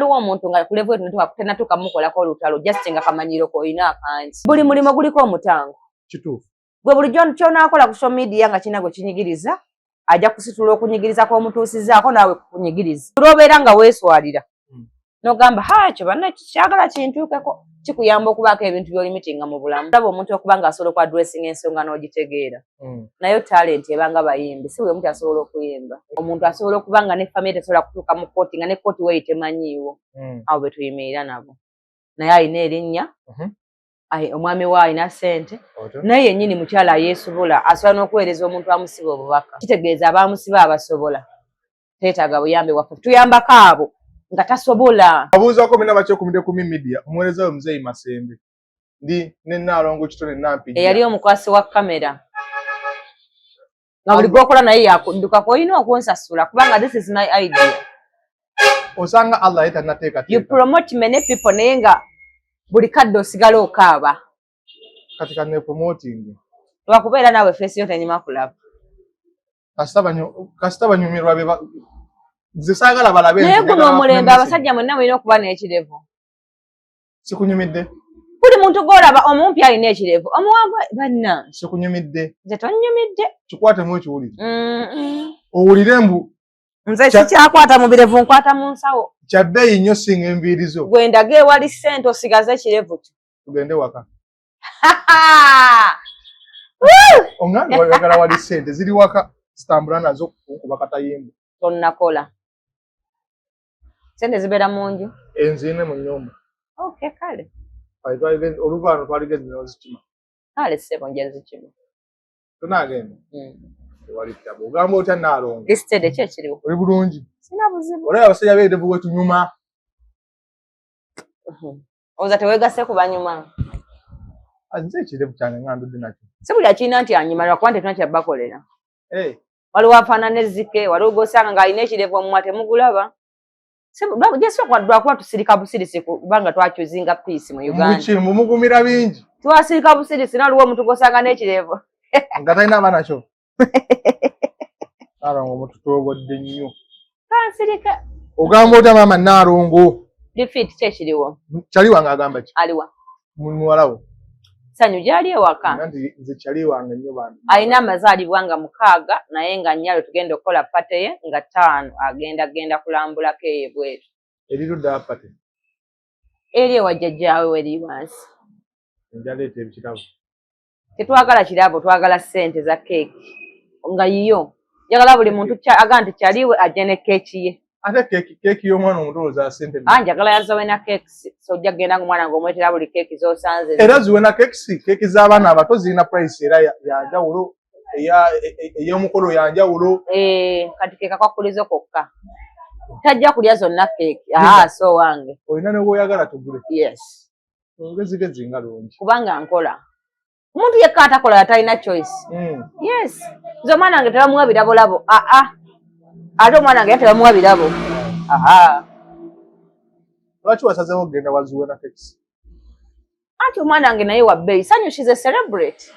Waliwo omuntu nga ku level tenatuuka mukolako olutalo, just nga kamanyiro koyina akangi. Buli mulimu guliko omutango. Kituufu. Gwe bulijjo kyonaakola ku social media nga kirina gwe kinyigiriza, ajja kusitula okunyigiriza kw'omutuusizaako naawe kukunyigiriza. Olwobeera nga weeswalira n'ogamba, "Ha, ekyo banna kyagala kintuukeko," kikuyamba okubaako ebintu by'olimitinga mu bulamu. Olaba omuntu okuba nga asobola okuaddressinga ensonga n'ogitegeera. Naye talent ebanga bayimbi, si buli omuntu asobola okuyimba. Omuntu asobola okuba nga ne family tesobola kutuuka mu kooti, nga ne kooti weeyi temanyiiwo. Abo be tuyimirira nabo, naye alina erinnya, omwami we alina ssente, naye yennyini mukyala ayeesobola, asobola n'okuweereza omuntu amusiba obubaka. Kitegeeza abamusiba abasobola, teetaaga buyambi bwaffe. Tuyambako abo nga tasobola. Abuuzaako mena bakyekumidde ku media, omuweereza we Muzeeyi Masembe, ndi ne Nnaalongo Kitone Nampijja. Eyali omukwasi wa kamera, nga buli gwokola naye yakuddukako, olina okunsasula kubanga this is my idea. Osanga Allah ye You tannateekateeka. promote many people, naye nga buli kadde osigala okaaba. Kati kane promoting. Lwakubeera naawe face yo tenyuma kulaba. Kasita banyumirwa be nze saagala balabe. Naye Nze guno njagala omulembe, bafune abasajja mwenna mulina okuba n'ekirevu. Sikunyumidde. Buli muntu gw'olaba, omumpi alina ekirevu, omuwanvu, banna. Sikunyumidde. Nze tonnyumidde. Kikwatemu ekiwulire, owulire mbu Nze sikyakwata mu birevu, nkwata mu nsawo. Kya bbeeyi nnyo singa enviiri zo. Gwe ndaga ewali ssente, osigaze ekirevu kyo. Tugende waka. Oŋŋambe wayagala wali ssente, ziri waka, zitambula nazo kunkuba katayimbu. Tonnakola, sente zibeera mu nju. Enziine mu nnyumba. Okay, kale. Oluvaano twaligenze nozikima. Kale ssebo, nja zikima. Tonagenda? Tewali ttabo. Ogamba otya, Naalongo? Lisitede ki ekiriwo? Oli bulungi? Sina buzibu. Olaba abasajja b'ebirevu wetunyuma. Oza teweegase ku banyuma? Nze ekirevu kyange nga ndudde nakyo. Si buli akirina nti anyuma, lwakuba nti tetulina kyabakolera. Eh, Waliwo afaanana ezzike, waliwo gosanga ng'alina ekirevu omumwa temugulaba. Lwakuba tusirika busirisi kubanga twachoosinga peace mu Uganda. Muki mumugumira bingi. Twasirika busirisi, naliwo omuntu gosanga n'ekirevu. Nga talina abaana kyo. Naalongo mututoogodde nnyo. Kansirika. Ogamba otya maama Naalongo? Defeat ki ekiriwo? Kyali wange agamba ki? Aliwa? Muwala wo. Sanyu gyali ewaka. Nti nze kyali wange nnyo bantu. Alina amazaalibwa nga 6, naye nga 4 lwe tugenda okukola party ye, nga 5 agenda genda kulambulako eyo ebweru. Erirudda party? Eri ewa jjajjaawe weri wansi. Njaleeta ebirabo. Tetwagala kirabo, twagala ssente za keeki nga yiyo. Njagala buli muntu aga nti kyaliwe ajje ne keeki ye. Ate keeki y'omwana omuto za ssente? Ah, njagala ya Zuena Cakes. So ojja kugenda nga omwana ng'omuleetera buli keeki z'osanze. Era Zuena Cakes, keeki z'abaana abato zirina price era ya njawulo, ey'omukolo ya njawulo. Eh, kati keeka kwakulizo kokka, tajja kulya zonna keeki. Ah, so wange. Olina ne bw'oyagala tugule. Yes. Olugezigezi nga lungi. Kubanga nkola, omuntu yekka atakola talina choice. Yes, nze omwana wange tebamuwa birabolabo. Aa, ate omwana wange era tebamuwa birabo. Aa. Lwaki wasazeewo okugenda wa Zuena Cakes? Anti omwana wange naye wa bbeeyi. Sanyu, she's a celebrate.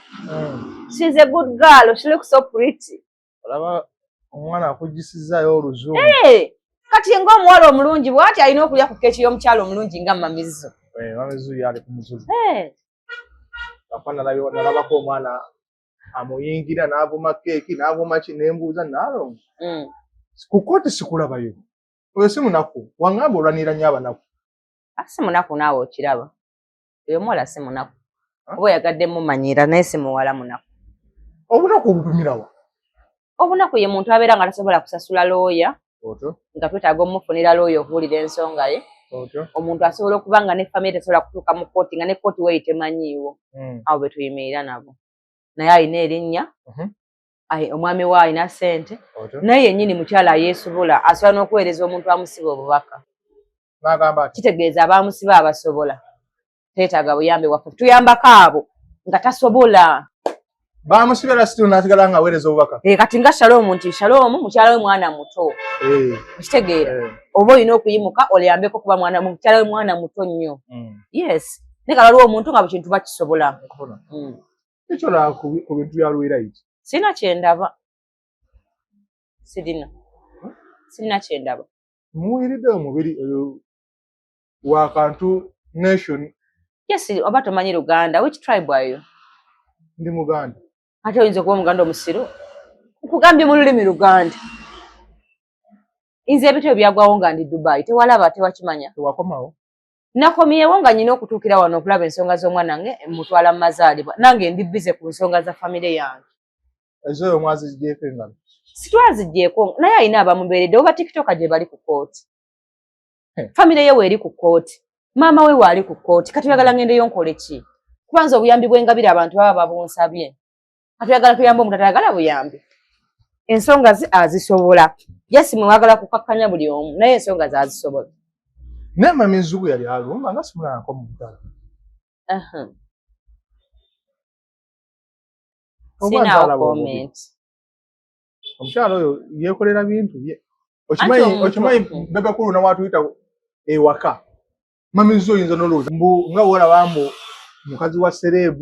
She's a good girl, she looks so pretty. Olaba omwana akugisizaayo oluzungu. Hey, kati ng'omuwala omulungi bw'ati alina okulya ku keeki y'omukyala omulungi nga Mamizo. Eh, Mamizo yali ku muzulu. Hey. Afa nalabako omwana amuyingira n'avuma keeki n'avuma ki, nembuuza, "Naalongo, ku kooti sikulabayo, oyo si munaku? Waŋŋamba olwanira nnyo abanaku." Ah, si munaku, naawe okiraba oyo omuwala si munaku. Oba oyagadde mumanyira, naye si muwala munaku. Obunaku obupimirawa? Obunaku ye muntu abeera nga tasobola kusasula looya, Otyo. nga twetaaga omufunira looya okuwulira ensonga ye. Otyo. Omuntu asobola okuba nga ne family tesobola kutuuka mu kooti, nga ne kooti weeyi temanyiiwo. Abo be tuyimirira nabo, naye alina erinnya, omwami we alina ssente, Otyo. naye yennyini mukyala ayeesobola, asobola n'okuweereza omuntu amusiba obubaka. N'agamba ati? Kitegeeza abamusiba abasobola, teetaaga buyambi bwaffe. Tuyambako abo nga tasobola. Bamusibye era still n'asigala nga aweereza obubaka. Eh, kati nga Shalom, nti Shalom mukyala we mwana muto. Okitegeera? Oba olina okuyimuka oluyambeko kuba mwana mukyala we mwana muto nnyo. Yes, naye nga waliwo omuntu nga buli kintu bakisobola. Nkufuna. Ekyola ku bintu bya Luwiraiti? Sirina kyendaba, sirina kyendaba. Muwiridde omubiri oyo. Wa Kantu Nation. Yes, oba tomanyi Luganda, which tribe are you? Ndi Muganda. Ate oyinza okuba Omuganda omusiru? Nkugambye mu lulimi Luganda. Nze ebitebe byagwawo nga ndi Dubai, tewalaba, tewakimanya? Tewakomawo? Nakomyewo nga nyina okutuukira wano okulaba ensonga z'omwana nge mutwala mu mazaalibwa. Nange ndi busy ku nsonga za famire yange. Ezoyo mwazigyeko engalo? Sitwazigyeko, naye alina abamubeeredde oba TikToka gye bali ku kooti. Famire ye weeri ku kooti, maama we waali ku kooti. Kati oyagala ngendeyo nkole ki? Kubanza obuyambi bwengabira abantu baba babunsabye. Kati oyagala tuyambe omuntu atayagala buyambi? Ensonga ze azisobola. Jasi mwewagala kukakkanya buli omu, naye ensonga ze azisobola. Naye Mami Zugu yali alumba nga simulanko mu ddala. Sinawo comment. Omukyalo oyo yeekolera bintu bye. Okimanyi, okimanyi Bebe Cool nawatuyita ewaka. Mami Zugu oyinza n'olowooza mbu nga wolaba mbu mukazi wa celeb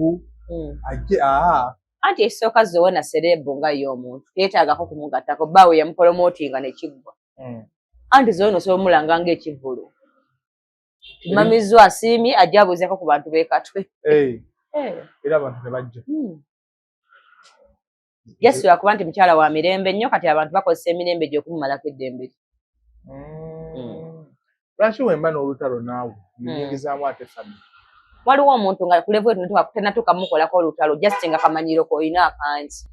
ajje aa. Anti ekisooka Zowena celeb nga ye omuntu teyeetaagako kumugattako, bbaawe yamupolomotinga ne kiggwa. Anti Zowena osobola omulanga ng'ekivvulu. Mami Zugu asiimye ajja abuuzeeko ku bantu b'e Katwe. Era abantu ne bajja. Just lwakuba nti mukyala wa mirembe nnyo, kati abantu bakozesa emirembe gye okumumalako eddembe lye. Lwaki wemba n'olutalo naawe nyingizaamu ate family? Waliwo omuntu nga ku level tenatuuka mukolako olutalo, just nga kamanyiro k'olina akangi.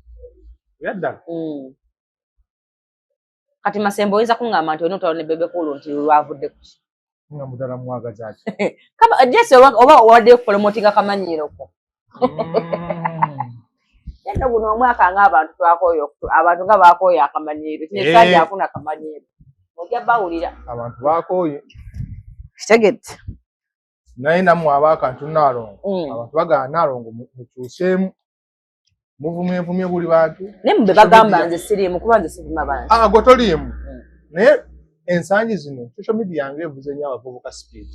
Yaddala. Kati Masembe oyinza kuŋŋamba nti olina olutalo ne Bebe Cool nti lwavudde ku ki? Nga mudala mwagaza ki? Just oba owaddeyo kupolomotinga kamanyiro ko. Nno guno omwaka ng'abantu twakooye, abantu nga bakooye akamanyiiro. Kino ekisanja akuna kamanyiiro. Ojja bawulira. Abantu bakooye. Kitegedde. Naye nammwe ab'Akantu Naalongo, abantu bagamba Naalongo mukyuseemu, muvumyevumye buli bantu. Naye mbe bagamba nze siriimu, kuba nze sivuma bantu. Ah, gwe toliimu. Naye ensangi zino social media yange evuze nnyo abavubuka speed.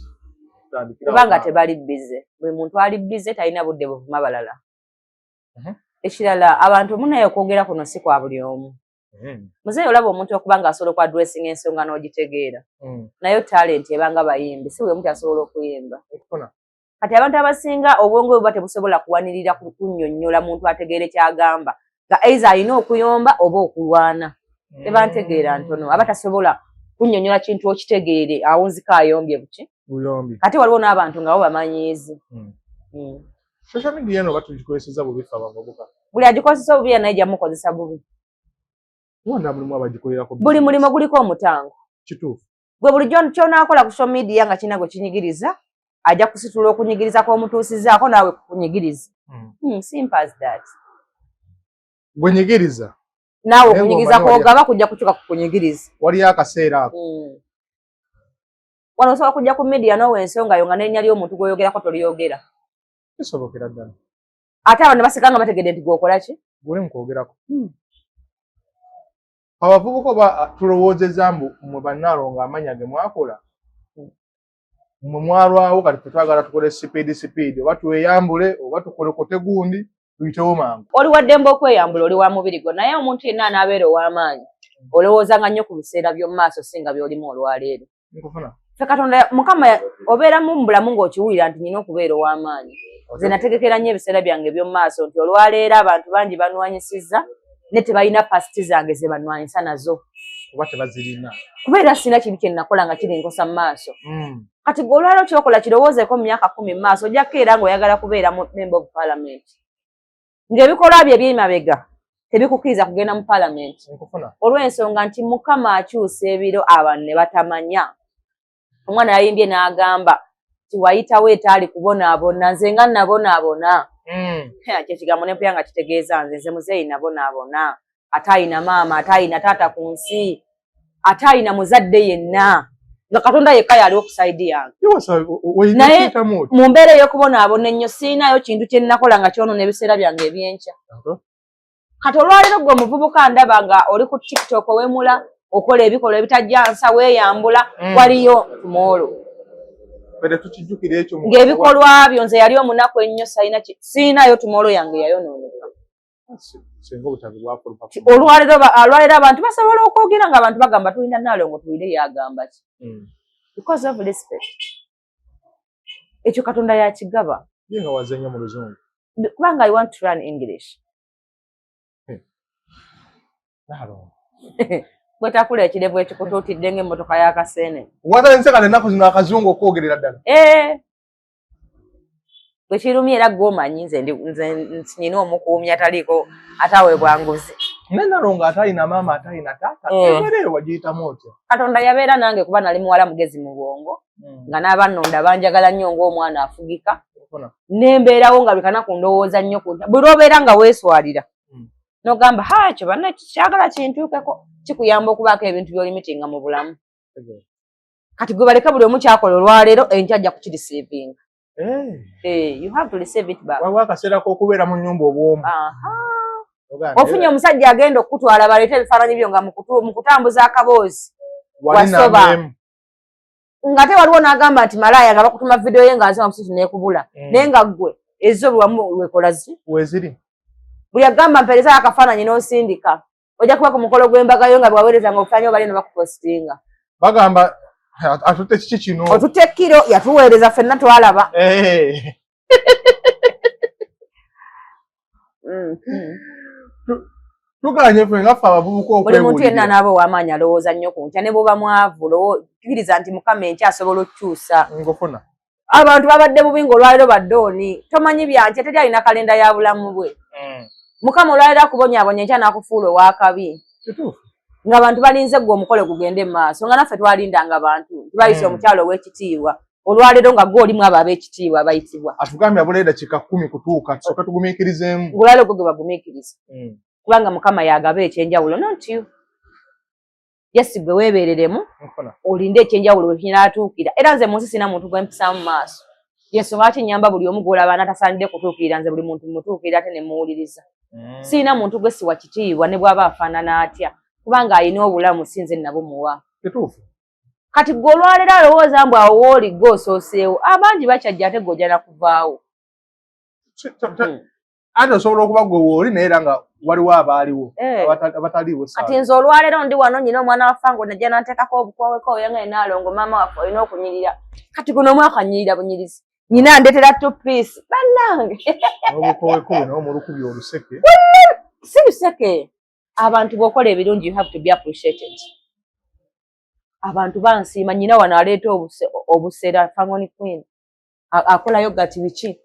Kubanga tebali busy. Buli muntu ali busy talina budde buvuma balala. Ekirala, abantu munaye okwogera kuno si kwa buli omu. Muzeeyi, olaba omuntu okuba ng'asobola okwaddressinga ensonga n'ogitegeera, nayo talent ebanga bayimbi, si buli omu asobola okuyimba. Kati abantu abasinga obwongo bwe buba tebusobola kuwanirira kunnyonnyola muntu ategeere ky'agamba, nga either alina okuyomba oba okulwana, tebantegeera ntono. Aba tasobola kunnyonnyola kintu okitegeere, awunzika ayombye buki. Buyombi. Ate waliwo n'abantu nga bo bamanyiizi. Social media eno oba tugikozeseza bubi ffe abavubuka? Buli agikozesa obubi naye jamukozesa bubi. Wonna mulimu abagikolerako. Buli mulimu guliko omutango. Kituufu. Gwe bulijjo kyonaakola ku social media nga kirina gwe kinyigiriza, ajja kusitula okunyigiriza kw'omutuusizaako naawe kukunyigiriza. Simple as that. Gwe nyigiriza. Naawe okunyigiriza kw'ogaba kujja kukyuka kukunyigiriza. Waliyo akaseera ako. Wano osobola kujja ku media n'owa ensonga yo nga n'erinnya ly'omuntu gw'oyogerako tolyogera. Kisobokera ddala. Ate abantu ne baseka nga bategedde nti gw'okola ki? Gwe mukwogerako. Abavubuka oba tulowoozezza mbu mmwe bannaalongo amannya ge mwakola mmwe mwalwawo, kati ffe twagala tukole speed speed, oba tweyambule oba tukolekote gundi tuyitewo mangu. Oli wa ddembe okweyambula, oli wa mubiri gwo, naye omuntu yenna anaabeera ow'amaanyi olowoozanga nnyo ku biseera by'omu maaso singa by'olimu olwaleero. Nkufuna. Ffe Katonda Mukama obeeramu mu bulamu ng'okiwulira nti nina okubeera ow'amaanyi. Nze nategekera nnyo ebiseera byange eby'omu maaso nti olwaleero abantu bangi banwanyisizza ne tebalina past zange ze banwanyisa nazo. Kuba tebazirina. Kubeera sirina kibi kye nakola nga kiri nkosa mu maaso. Kati gwe olwaleero kyokola kirowoozeeko mu myaka 10 mu maaso, ojja kukeera ng'oyagala kubeera mu member of parliament. Ng'ebikolwa byo eby'emabega tebikukkiriza kugenda mu parliament. Nkufuna. Olw'ensonga nti Mukama akyusa ebiro abantu ne batamanya. Omwana yayimbye n'agamba nti wayitawo etaali kubonaabona, nze nga nabonaabona. Ekyo ekigambo ne mpulira nga kitegeeza nze, nze muzeeyi nabonaabona. Ate ayina maama, ate ayina taata ku nsi, ate ayina muzadde yenna, nga Katonda yekka yaliwo ku side yange. Naye mu mbeera ey'okubonaabona ennyo siinayo kintu kye nnakola nga kyonoona ebiseera byange ebyenkya. Kati olwaleero gwe omuvubuka ndaba nga oli ku TikTok owemula, okola ebikolwa ebitajja nsa, weeyambula, waliyo tomorrow. Ffe tukijjukira ekyo. Ng'ebikolwa byo nze yali omunaku ennyo siinayo tomorrow yange yayonooneka. Singa obutabi bwafuluka. Olwaleero abantu basobola okwogera nga abantu bagamba tulina Naalongo tuwulire yagamba ki. Because of respect. Ekyo Katonda yakigaba. Ye nga wazze nnyo mu Luzungu. Kubanga I want to learn English. Nalongo. Bwetakula ekirevu ekikutuutidde ng'emmotoka ya Kaseene. Watandise kale ennaku zino akazungu okwogerera ddala. Eh. Bwe kirumye era ggwe omanyi nze nze nina omukuumi ataliiko ataweebwa nguzi. Naye Nalongo atalina maama atalina taata embeera eyo wagiyitamu otya? Katonda yabeera nange kuba nali muwala mugezi mu bwongo nga n'abannonda banjagala nnyo ng'omwana afugika nembeerawo nga buli kanaku ndowooza nnyo ku buli lw'obeera nga weeswalira n'ogamba ha ekyo banna kyagala kintuukeko, kikuyamba okubaako ebintu by'olimitinga mu bulamu. Kati gwe baleke buli omu kyakola olwaleero, enkya ajja kukireceivinga. Eh, you have to receive it back. Waliwo akaseera k'okubeera mu nnyumba obwomu. Ofunye omusajja agenda okukutwala, baleete ebifaananyi byo nga mu kutambuza akaboozi wasoba nga te waliwo n'agamba nti malaaya nga bakutuma vidiyo ye ng'aze wamusitu n'ekubula naye nga ggwe ezo buli wekola zi weziri. Buli agamba mpeereza akafaananyi n'osindika, ojja kuba ku mukolo gw'embaga yo nga bwewaweereza nga obufaananyi obali ne bakupositinga. Bagamba atutte kiki kino? Otutte kiro yatuweereza ffenna twalaba. Tuganye ffe nga ffe abavubuka. Buli muntu yenna n'aba ow'amaanyi alowooza nnyo ku nkya, ne bw'oba mwavu kkiriza nti Mukama enkya asobola okukyusa. Ngofuna. Abantu babadde bubi ng'olwaleero baddooni, tomanyi byankya, teri alina kalenda ya bulamu bwe. Mukama olwaleero akubonyaabonya, enkya n'akufuula ow'akabi. Ng'abantu balinze ggwe omukolo gugende mu maaso, nga naffe twalindanga bantu nti bayise omukyalo ow'ekitiibwa olwaleero nga gwe olimu abo ab'ekitiibwa abayitibwa. Atugambye abula eddakiika 10 kutuuka, tusooke tugumiikirizeemu. Ng'olwaleero gwe gwe bagumiikiriza kubanga Mukama yagaba ekyenjawulo, not you. Yes, gwe weebereremu olinde ekyenjawulo we kinaatuukira. Era nze mu nsi sina muntu gwe mpisaamu maaso, yensonga lwaki nnyamba buli omu gw'olaba n'atasaanidde kutuukirira. Nze buli muntu mutuukirira ate ne muwuliriza. Sirina muntu gwe siwa kitiibwa ne bw'aba afaanana atya, kubanga alina obulamu, si nze nabumuwa. Kituufu. Kati gwe olwaleero alowooza mbu awo wooli gwe osooseewo, abangi bakyajja ate gwe ojja nakuvaawo. Ate osobola okuba gwe wooli naye era nga waliwo abaaliwo abataliiwo. Kati nze olwaleero ndi wano nyina omwana wa Fango najja nanteekako obukoweko nga Naalongo maama waffe olina okunyirira. Kati guno omwaka nyirira bunyirizi, nyina ndeetera two piece bannange. N'obukoweko buno mulukubye oluseke. Si luseke, abantu bw'okola ebirungi you have to be appreciated. Abantu bansiima, nyina wano aleeta obusera, Fangoni Queen akolayo gati biki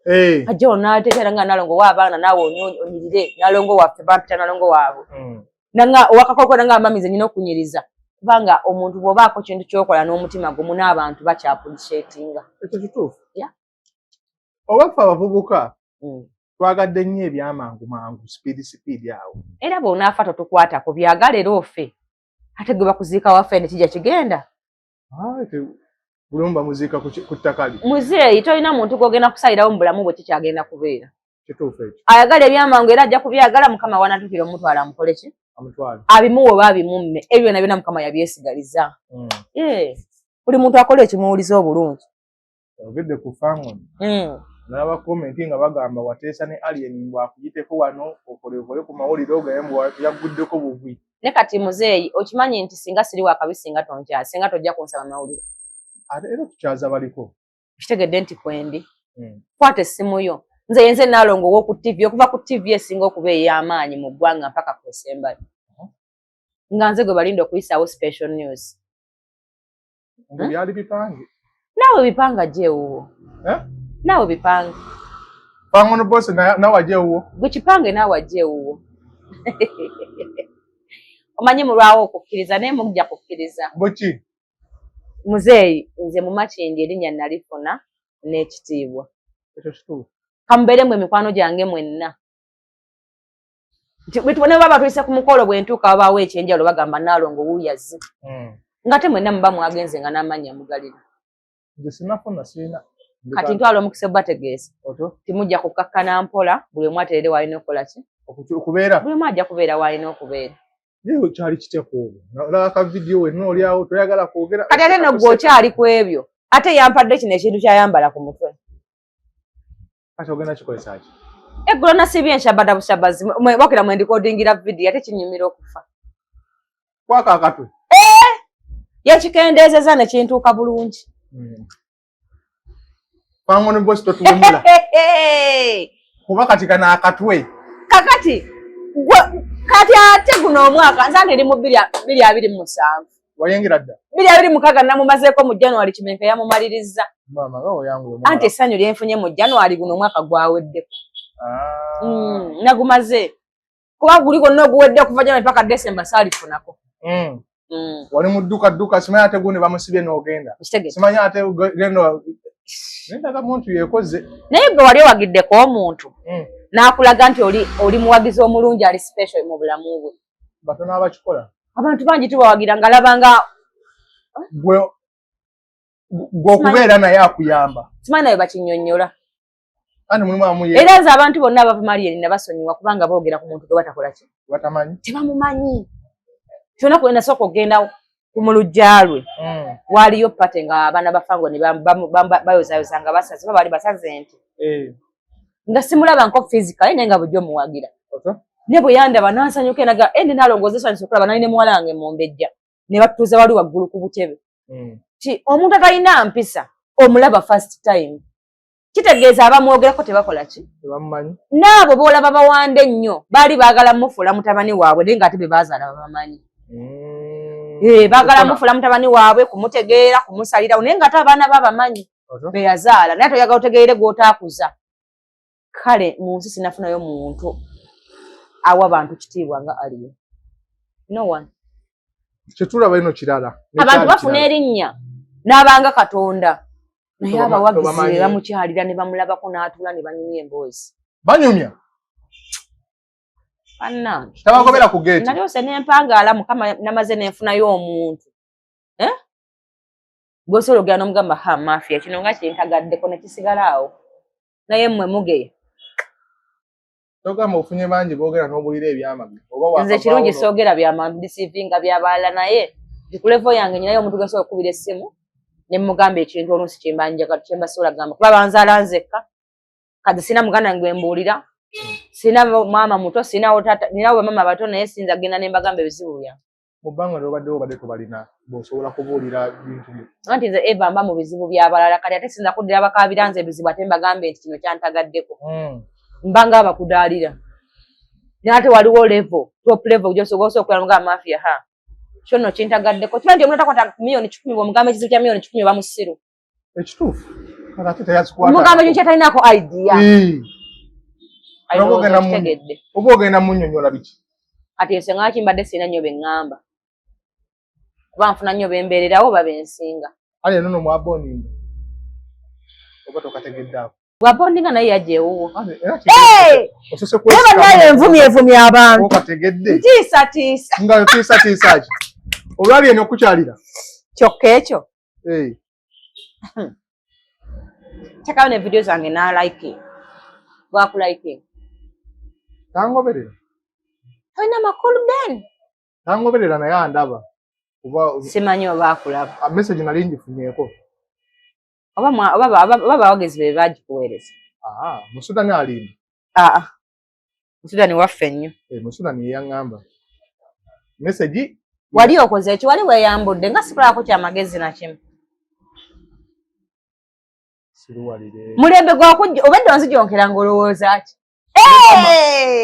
ajja ono n'ateekera nga Nalongo wa abaana naawe onyirire Nalongo waffe bampita Nalongo waabwe nanga owakakoko nanga mami nze nyina okunyiriza kubanga omuntu bw'obaako kintu ky'okola n'omutima gumu n'abantu bakyappreciatinga. Ekyo kituufu. Oba ffe abavubuka twagadde nnyo ebyamangu mangu, speed speed awo. Era bw'onaafa totukwatako, byagala era ofe ate gwe bakuziika waffe ne kijja kigenda. Buli omu bamuziika ku ttaka lye. Muzeeyi, tolina muntu gw'ogenda kusalirawo mu bulamu bwe kikyagenda kubeera. Kituufu ekyo. Ayagala ebyamangu era ajja kubyagala. Mukama wanatuukira omutwala amukole ki? Amutwale. Abimuwe oba abimumme, ebyo byonna byonna Mukama yabyesigaliza. Buli muntu akola ekimuwuliza obulungi. Ogedde ku Fangoni. Nalaba comment nga bagamba wateesa ne Alien mbu akuyiteko wano okolekole ku mawulire ogaye mbu yaguddeko bugwi. Ne kati muzeeyi, okimanyi nti singa siri wakabi, singa tonkya, singa tojja kunsaba mawulire. Ate era tukyaza baliko. Kitegedde nti kwendi. Kwata essimu yo, nze yenze Naalongo ow'oku TV, okuva ku TV esinga okuba ey'amaanyi mu ggwanga mpaka ku esembayo, nga nze gwe balinda okuyisaawo special news. Mbu byali bipange. Naawe bipanga gye ewuwo. Eh? Naawe bipange. Fangono boss nawe ajja ewuwo. Gwe kipange, naawe ajja ewuwo. Omanyi mulwawo okukkiriza naye mujja kukkiriza. Buki? Muzeeyi, nze mu Makindi erinnya nalifuna n'ekitiibwa. Ekyo kituufu. Kamubeeremu emikwano gyange mwenna nti ne baba tuyise ku mukolo, bwe ntuuka wabaawo ekyenjawulo, bagamba Naalongo wuuyazi nga te mwenna muba mwagenze nga n'amannya mugalina. Nze sinafuna, sirina. Kati ntwala omukisa obategeeza Otyo. Timujja kukakkana mpola, buli omu aterere waalina okukola ki? Okubeera. Buli omu ajja kubeera waalina okubeera. Naye kyali kitya ku olwo? Olaba ka vidiyo wenna oli awo toyagala kwogera. Kati ate nno gwe okyali ku ebyo, ate yampadde kino ekintu kyayambala ku mutwe. Kati ogenda kikozesa ki? Eggulo nasiibye enshabada bushabazi wakira mwendikodingira vidiyo, ate kinyumira okufa. Kwako akatwe. Yakikendeezeza ne kintuuka bulungi. Fangone Boss totuwemula kuba kati kano akatwe. Kakati kati ate guno omwaka nze eri mu 2027. Wayingira dda. 2026 namumazeeko mu January, Kimenke yamumaliriza. Maama nga oyanguye. Anti essanyu lyenfunye mu January, guno omwaka gwaweddeko. Ah. Nagumaze kuba guli gwonna oguwedde okuva January paka December saalifunako. Wali mu dduka dduka, simanyi ate gundi bamusibye n'ogenda. Kitegedde. Simanyi ate genda nendaga muntu yekoze. Naye gwe wali owagiddeko omuntu n'akulaga nti oli muwagizi omulungi, ali special mu bulamu bwe? Batono abakikola. Abantu bangi tubawagira nga laba nga Gwe okubeera naye akuyamba. Simanyi naye bakinnyonnyola. Anti mulimu amuye. Era nze abantu bonna abava Marieni nabasonyiwa, kubanga boogera ku muntu gwe batakola ki? Batamanyi. Tebamumanyi. Kyonna kwe nasooka okugenda ku mu luggya lwe, waaliyo party nga abaana ba Fango ne bayozayoza nga basaze, oba baali basaze nti nga simulaba nko physically, naye nga bujja omuwagira. Ne bwe yandaba nansanyuka enaga ende nalongooza esanyusa okulaba nali ne muwala wange mumbejja ne batutuuza wali waggulu ku butebe. Ti omuntu atalina mpisa omulaba first time, kitegeeza abamwogerako tebakola ki? Tebamumanyi. N'abo boolaba bawande ennyo baali baagala mufuula mutabani waabwe, naye ng'ate be baazaala babamanyi. Eh, baagala mufuula mutabani waabwe, kumutegeera, kumusalirawo, naye ng'ate abaana babamanyi be yazaala. Naye ate oyagala otegeere gw'otaakuza. Kale mu nsi sinafunayo muntu awa bantu kitiibwa nga Aliyo, no one. Kyetulaba eno kirala. Abantu bafuna erinnya n'abanga Katonda, naye abawagizi tobamanyi. be bamukyalira ne bamulabako n'atuula ne banyumya emboozi. Banyumya. Bannange. Tabagobera ku geeti. Nalyose nempangaala, Mukama namaze nenfunayo omuntu, eh? Gwosobola ogenda n'omugamba, "Ha, mafia, kino nga kintagaddeko," ne kisigala awo. Naye mmwe mugeya. Togamba ofunye bangi boogera n'obulira ebyamagero oba Nze kirungi soogera byama, ndisiivinga byabalala, naye nti ku level yange nyinayo omuntu gwensobola okukubira essimu ne mugamba ekintu oluusi kyemba njagala, kyemba sobola kugamba, kuba banzaala nzekka. Kati sina muganda wange gwembuulira, sina maama muto, sinawo taata, ninawo bamama bato, naye sinza kugenda ne mbagamba ebizibu byange. Mu bbanga lyobaddewo obadde tobalina bw'osobola kubuulira bintu byo? Anti nze eva mba mu bizibu by'abalala, kati ate sinza kuddira bakaabira nze ebizibu ate mbagambe nti kino kyantagaddeko. Mba nga abakudaalira, naye ate waliwo level, top level gyosobola okubeera nga mafia, ha, kyo nno kintagaddeko. Kiba nti omuntu atakwata ku 100,000,000, bw'omugamba ekizibu kya 100,000,000 oba musiru. Ekituufu kati ate teyazikwata. Omugamba ekintu kyatalinako idea. Oba ogenda Kitegedde. Oba ogenda munnyonnyola biki? Kati ensonga lwaki mbadde sirina nnyo be ŋŋamba, kuba nfuna nnyo bembeererawo oba bensinga. Ale eno no mwabondinga oba tokategedde ako? Bwabondinga naye yajja ewuwo. Era osose. Naye bannaye envumi evumya abantu. Okategedde. Ntiisatiisa. Nga tiisatiisa ki olwali eno okukyalira? Kyokka ekyo kyakayo ne vidiyo zange n'alike, bwakulike. Tangoberera. Tolina makulu then. Tangoberera, naye andaba kuba. Simanyi oba akulaba. Message nali ngifunyeeko. Oba abawagizi be bagikuweereza. Ah, Musudani alimba. Aa, Musudani waffe nnyo. Eh, Musudani yeyaŋŋamba message. Wali okoze eki? Wali weeyambudde nga sikulabako kyamagezi nakimu. Siruwalire. Mulembe gwakujja obedde onzijonkera ng'olowooza ki?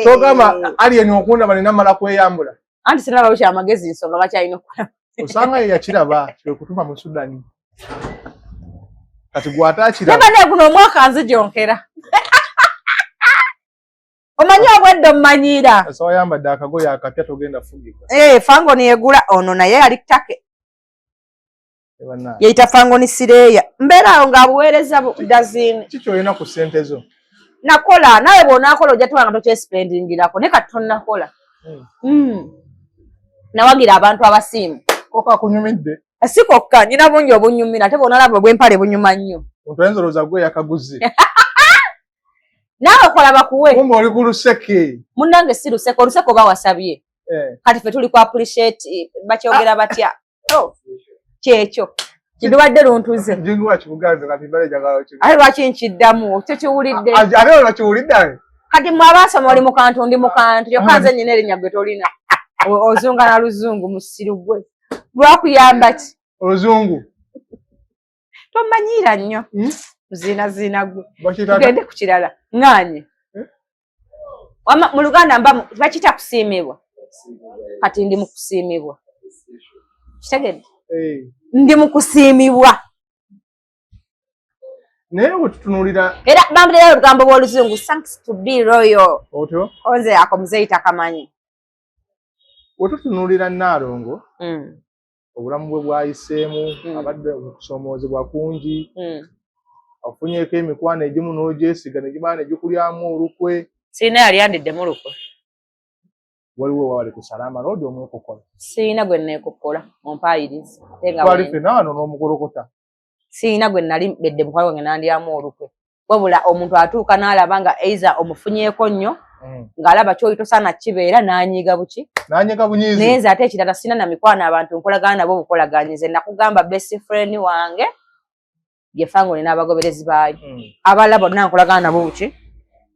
Togamba alien okundaba nina mala kweyambula. Anti sinabawo kyamagezi, nsonga bakyalina okulaba. Osanga ye yakiraba kyekutuma Musudani, kati gwate akiraba. Naye guno omwaka nzijonkera, omanyi obwedde omumanyiira. Asa wayambadde akagoye akapya, togenda fugika. Eh, Fangoni yegula ono naye ali take. Bannange. Yeyita Fangoni sireeya, mbeera awo ng'abuweereza dazini. Kiki olina ku ssente zo? Nakola, nawe bw'onaakola ojja tuba nga tokyesipendingirako, naye kati tonnakola. Nawagira abantu abasiimu. Koka akunyumidde. Si kokka, nyina bungi obunyumira, ate bw'onalaba obw'empale bunyuma nnyo. Omuntu ayinza olowooza gwe yakaguze. Naawe kola bakuwe. Kumbe oli ku luseke. Munnange si luseke, oluseke oba wasabye. Kati ffe tuli ku appreciate, bakyogera batya? Oh, kyekyo kidubadde luntuze. Jingu wakibugambe kati mbale njagala ki. Ate lwaki nkiddamu? Tekiwulidde. Ate olwo kiwulidde aye. Kati mwe abaasoma oli mu kantu, ndi mu kantu, kyokka nze nnyina erinnya, gwe tolina. Ozunga na luzungu, musiru gwe, lwakuyamba ki? Oluzungu. Tomanyiira nnyo. Muziinaziina gwe, tugende ku kirala. Ŋŋaanye. Eh? Wama mu Luganda mba bakiyita kusiimibwa. Kati ndi mu kusiimibwa, kitegedde? Eh. Ndi mu kusiimibwa. Naye bwe tutunuulira Era bambulira olugambo bw'Oluzungu, "Thanks to be royal." Otyo. Onze ako muzeeyi takamanyi. Bwe tutunuulira Nnaalongo, obulamu bwe bwayiseemu, abadde mu kusoomoozebwa kungi, afunyeeko emikwano egimu n'ogyesiga ne gimala ne gikulyamu olukwe. Sirina yali andiddemu lukwe. Waliwo wali ku Salama Road omwekokola. Sirina gwe neekokkola, ompaayiriza ate nga Twali ffenna wano n'omugolokota. Sirina gwe nali bedde mukwano gwange nandyamu olukwe, wabula omuntu atuuka n'alaba nga eiza omufunyeeko nnyo, ng'alaba kyoyi tosaana kibeera, n'anyiiga buki. N'anyiga bunyiizi. Naye nze ate ekirala, sirina na mikwano. Abantu nkolagana nabo bukolaganyize. Nakugamba best friend wange ye Fangone n'abagoberezi baayo. Abalala bonna nkolagana nabo buki,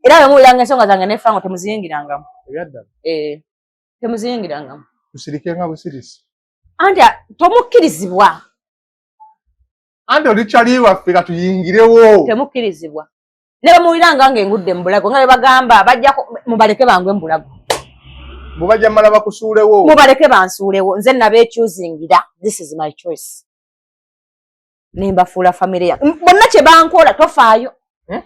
era bwe muwuliranga ensonga zange ne Fango, temuziyingirangamu. Ebyaddala? Eh, temuziyingirangamu. Tusirike nga busirisi. Anti tomukkirizibwa. Anti oli kyali waffe, katuyingirewo. Temukkirizibwa. Ne bamuwuliranga nga engudde mu bulago, nga bwe bagamba bajja mubaleke bangwe mu bulago. Bwe bajja mala bakusuulewo. Mubaleke bansuulewo. Nze nabeekyuzingira, this is my choice, nembafuula famire yange. Bonna kye bankola tofaayo. Eh?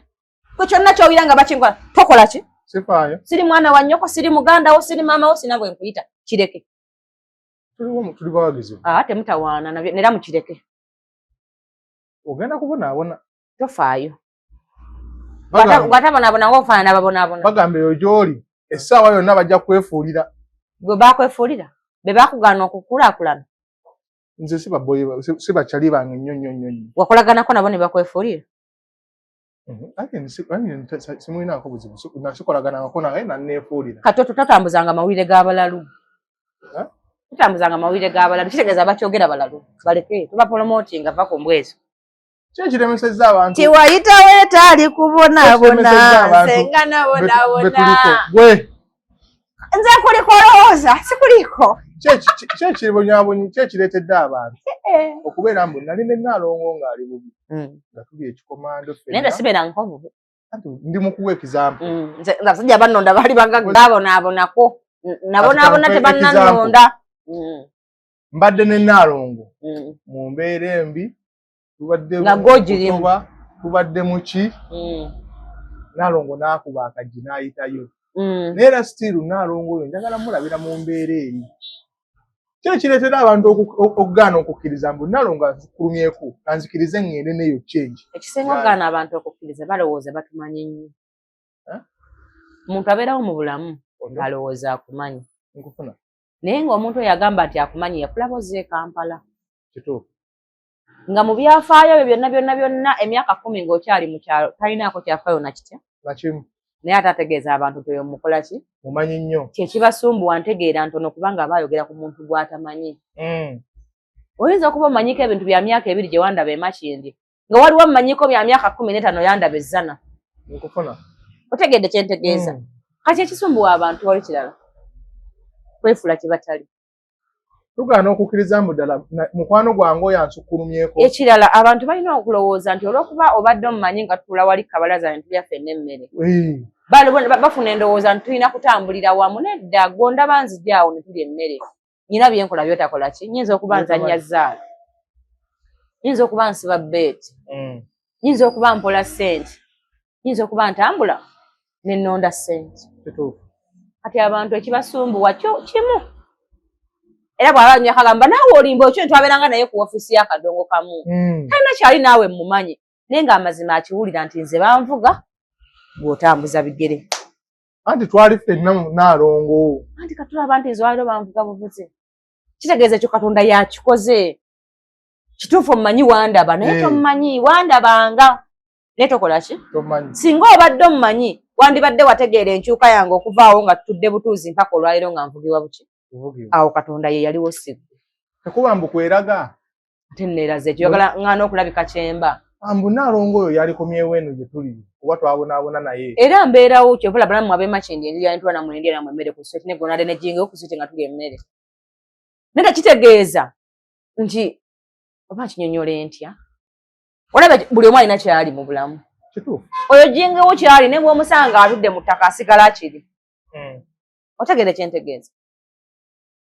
Kwe kyonna kyowulira nga bakinkola, tokola ki? Sifaayo. Siri mwana wa nnyoko, siri muganda wo, siri maama wo, sina bwe nkuyita, kireke. Tuliwo, tuli bawagizi. Aa, temutawaana nabyo, nera mukireke. Ogenda kubonaabona. Tofaayo. Gwatabonaabona ngaofaanana babonaabona. Bagamba eyo gy'oli essaawa yonna bajja kwefuulira. Gwe bakwefuulira be bakugaana okukulaakulana. Nze si baboyi, si bakyali bange nnyo nnyo nnyo nnyo. Wakolaganako nabo ne bakwefuulira? Mhm. Simulinaako buzibu, nasikolaganangako naye nanneefuulira. Kati totambuzanga mawulire g'abalalu. Eh? Tutambuzanga mawulire g'abalalu, kitegeeza bakyogera balalu, baleke tubapromotinga, va ku mbwezo. Ki ekiremesezza abantu? Tiwayitawo etaali kubonaabona. Ekiremesezza abantu Nze nga nabonaabona. Betuliko gwe. Nze kuliko olowooza sikuliko. Ki ekiribonyaabonyi, ki ekireetedde abantu okubeera mbu nali ne Nnaalongo ng'ali bubi, nga tuli ekikomando Naye nze ffenna? Sibeera nkobubi. Anti ndi mu kuwa example. Nze abasajja bannonda baali babonaabonako, nabonaabona. Kati kankuwe. Tebannannonda. Mbadde ne Nnaalongo mu mbeera embi, tubadde Nga mu gw'ogirimu. kutoba, tubadde mu ki, Nnaalongo n'akuba akaggi n'ayitayo. Naye era still Nnaalongo oyo njagala mulabira mu mbeera eri. Ki ekireetera abantu okugaana okukkiriza mbu Nnaalongo anzikulumyeko, kanzikirize ŋŋende neyo change? Ekisinga okugaana abantu okukkiriza, balowooza batumanyi nnyo. Eh? Omuntu abeerawo mu bulamu ng'alowooza akumanyi. Nkufuna. Naye ng'omuntu oyo agamba nti akumanyi yakulaba ozze e Kampala. Kituufu. Nga mu byafaayo byo byonna byonna byonna, emyaka 10 ng'okyali mu kyalo, talinaako kyafaayo nakitya. Nakimu. Naye ate ategeeza abantu nti oyo mukola ki? Mumanyi nnyo. Kyekibasumbuwa, ntegeera ntono, kubanga aba ayogera ku muntu gw'atamanyi. Oyinza okuba omanyiko ebintu bya myaka 2 gye wandaba emakindi, nga waliwo mmanyiko bya myaka 15 yandaba ezzana. Nkufuna. Otegedde kyentegeeza? Kati ekisumbuwa abantu wali kirala, kwefuula kye batali. Tugaana okukkiriza mbu ddala mukwano gwange oyo ansukkulumyeko. Ekirala, abantu balina okulowooza nti olw'okuba obadde omumanyi nga tutuula wali kabalaza ne tulya ffenna emmere, bafuna endowooza nti tulina kutambulira wamu. Nedda, gondaba nzija awo ne tulya emmere, nyina byenkola byotakola ki. Nyinza okuba nzannya zaala, nyinza okuba nsiba beeti, nyinza okuba mpola ssente, nyinza okuba ntambula nenonda ssente. Kituufu. Kati abantu ekibasumbuwa kyo kimu, era bw'aba nyakagamba naawe olimba okyo, ntwabeeranga naye ku ofiisi y'akadongo kamu, talina kyali naawe mumanyi, naye ng'amazima akiwulira nti nze banvuga, bw'otambuza bigere. Anti twali ffenna Nnaalongo. Anti katulaba nti nze waliwo banvuga buvuzi, kitegeeza ekyo Katonda yakikoze. Kituufu omumanyi, wandaba, naye tomumanyi, wandabanga naye tokola ki? Tomanyi. Singa obadde omumanyi, wandibadde wategeera enkyuka yange okuvaawo nga tutudde butuuzi mpaka olwaleero nga nvugibwa buki. Kuvugibwa. Awo Katonda ye yaliwo, siggwe. Tekuba mbu kweraga. Ate neeraza ekyo, yagala ŋŋaana okulabika kyemba. Mbu Nnaalongo oyo yalikomyewo eno gye tuli kuba twabonaabona naye. Era mbeerawo, kyova olaba nammwe ab'emakindi enjiri ntula nammwe endya nammwe emmere ku sweti negonade nejingewo ku sweti nga tulya emmere, naye tekitegeeza nti oba nkinyonyola entya. Olaba buli omu alina kyali mu bulamu. Kituufu. Oyo jingewo kyali, ne bw'omusanga atudde mu ttaka asigala kiri. Otegeera kyentegeeza?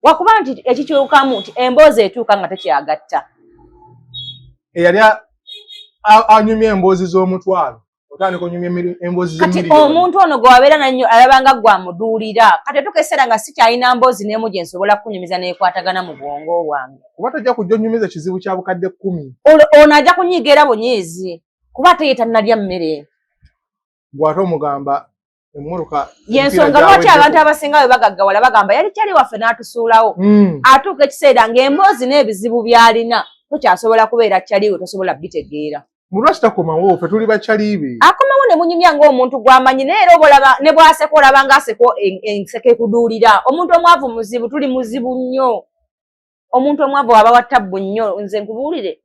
Wakuba nti ekikyukamu nti emboozi etuuka nga tekyagatta. Eyali anyumya emboozi z'omutwalo, otandika onyumya emboozi Kati z'emiliyoni. omuntu ono gwe wabeera nannyo alaba nga gwamuduulira. Kati otuuka ekiseera nga sikyalina mboozi n'emu gye nsobola kukunyumiza n'ekwatagana mu bwongo bwange. Kuba tojja kujja onyumiza ekizibu kya bukadde 10. Ono ajja kunyiiga era bunyiizi, kuba ate ye tannalya mmere. Gw'ate omugamba emmotoka. Yensonga lwaki abantu abasinga bwe bagaggawala bagamba yali kyali waffe n'atusuulawo. Atuuka ekiseera ng'emboozi n'ebizibu by'alina tokyasobola kubeera kyaliwe, tosobola bitegeera. Mulwaki takomawo? Ffe tuli bakyalibe. Akomawo ne munyumya ng'omuntu gw'amanyi, naye era oba olaba ne bw'aseka olaba ng'aseka enseko ekuduulira. Omuntu omwavu muzibu, tuli muzibu nnyo. Omuntu omwavu aba wa tabbu nnyo, nze nkubuulire.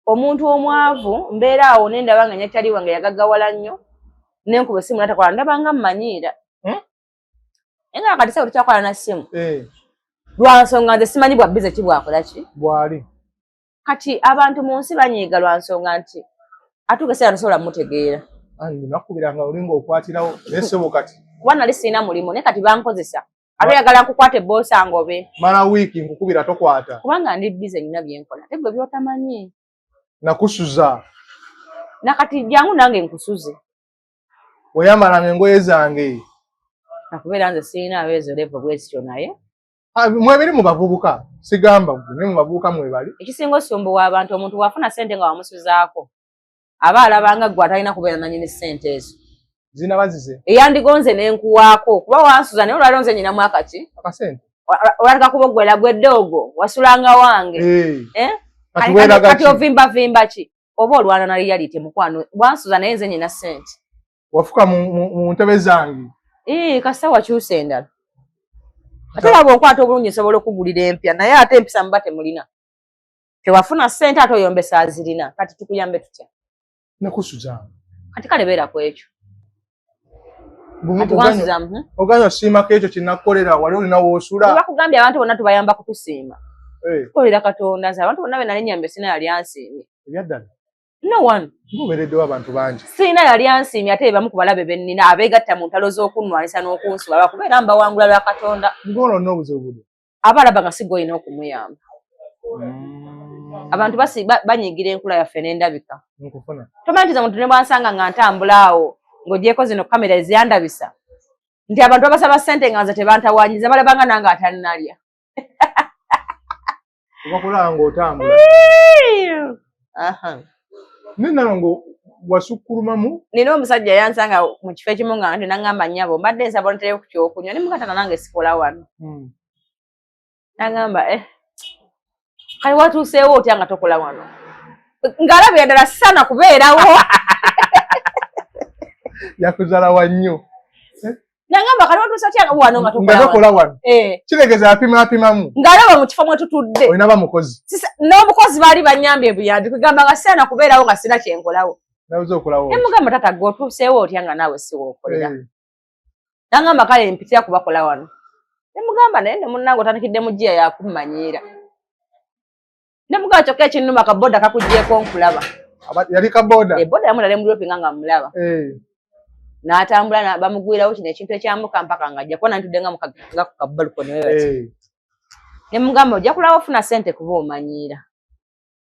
Omuntu omwavu mbeera awo ne ndaba nga nyakyali wange yagaggawala nnyo, nenkuba essimu natakola, ndaba nga mmanyiira. Naye nga kati sebo tukyakola na ssimu. Lwa nsonga nze simanyi bwa busy ki bwakola ki. Bwali. Kati abantu mu nsi banyiiga lwa nsonga nti atuuka ekiseera tosobola mutegeera. Nakubiranga oli ng'okwatirawo, naye sebo kati Kuba nali sirina mulimu, naye kati bankozesa, ate oyagala nkukwata ebboosa ngobe. Mala wiiki nkukubira tokwata. Kubanga ndi busy, nina byenkola ate gwe byotamanyi. Nakusuza. Nakati jangu nange nkusuze. Weyambalanga engoye zange. Nakubeera nze sirina abeezo level bwezityo, naye Ah, mwebiri mu bavubuka, sigamba gwe, naye mu bavubuka mwebali. Ekisinga osumbuwa abantu, omuntu bw'afuna ssente nga wamusuzaako, aba alabanga gwe atalina kubeera nanyini ssente ezo. Zinaba zize. Eyandigonze nenkuwaako kuba wansuza, naye olwaliro nze nyinamu akaki akasente. Olwalika kuba ogwera gwedde ogwo wasulanga wange. Eh, Eh? Kati weeraga Kati ki? ovimbavimba ki? Oba olwana na reality, mukwano, wansuza naye nze nyina ssente. Wafuka mu ntebe zange. Ii, kasita wakyusa endala, ate olaba onkwata obulungi nsobola okugulira empya, naye ate empisa muba temulina. Tewafuna ssente ate oyombesa azirina, kati tukuyambe tutya? Nekusuza. Kati kale beera ku ekyo. Kati wansuza, Oganya osiimako ekyo kyenakukolera, wali olina woosula. Bakugambye abantu bonna tubayamba kutusiima. Eh, Tukolera Katonda. Nze abantu bonna be nali nyambe sina yali ansiimye. Ebyaddala? No one. Ngubeereddewo abantu bangi. Sirina yali ansiimye, ate bamu ku balabe bennina abeegatta mu ntalo z'okunnwanyisa n'okunsuba, bakubeera mbawangula lwa Katonda. Ng'olwo n'obuzibu buli Aba alaba nga si gw'olina okumuyamba. Abantu banyiigira enkula yaffe n'endabika. Nkufuna. Tomanyi nti nze omuntu ne bwansanga nga ntambula awo, ng'ogyeko zino kamera eziyandabisa, nti abantu babasaba ssente nga nze tebantawanyiza, balabanga nange atannalya. Obakulaba ng'otambula. Aha. Naye nalongo wasukkulumamu. Nina omusajja yansanga mu kifo ekimu nga nti naŋŋamba, "Nnyabo, mbadde nsaba ontereyo ku kyokunywa." Ne mukatana nange sikola wano. Nagamba, "Eh, kale watuuseewo otya nga tokola wano?" Ng'alabira ddala sana kubeerawo. Yakuzala wa nnyo. Nagamba, "Kale watuuse otya wano nga nga tokola wano?" tokola wano. Eh, Kitegeeza apima apimamu. Ng'alaba mu kifo mwe tutudde. Olina bamukozi. N'omukozi baali banyambye buyambi, kugamba nga saana kubeerawo nga sina kyenkolawo. Nabuza okolawo. Ne mugamba, "Tata, gwe otuuseewo otya nga naawe si wookolera?" Nangamba, "Kale mpitira kubakola wano." Ne mugamba, "Naye ne munnange otandikidde mu giya yakummanyiira." Ne mugamba, "Kyokka ekinnuma kaboda kakugyeko nkulaba." Yali kaboda. Eboda yamu nali mudropinga nga mulaba. N'atambula bamugwirawo kino ekintu ekyamuka mpaka ng'ajja kuba nantudde nga nga ku kabalcony we bati. Ne mugamba, "Ojja kulaba ofuna ssente kuba omanyiira."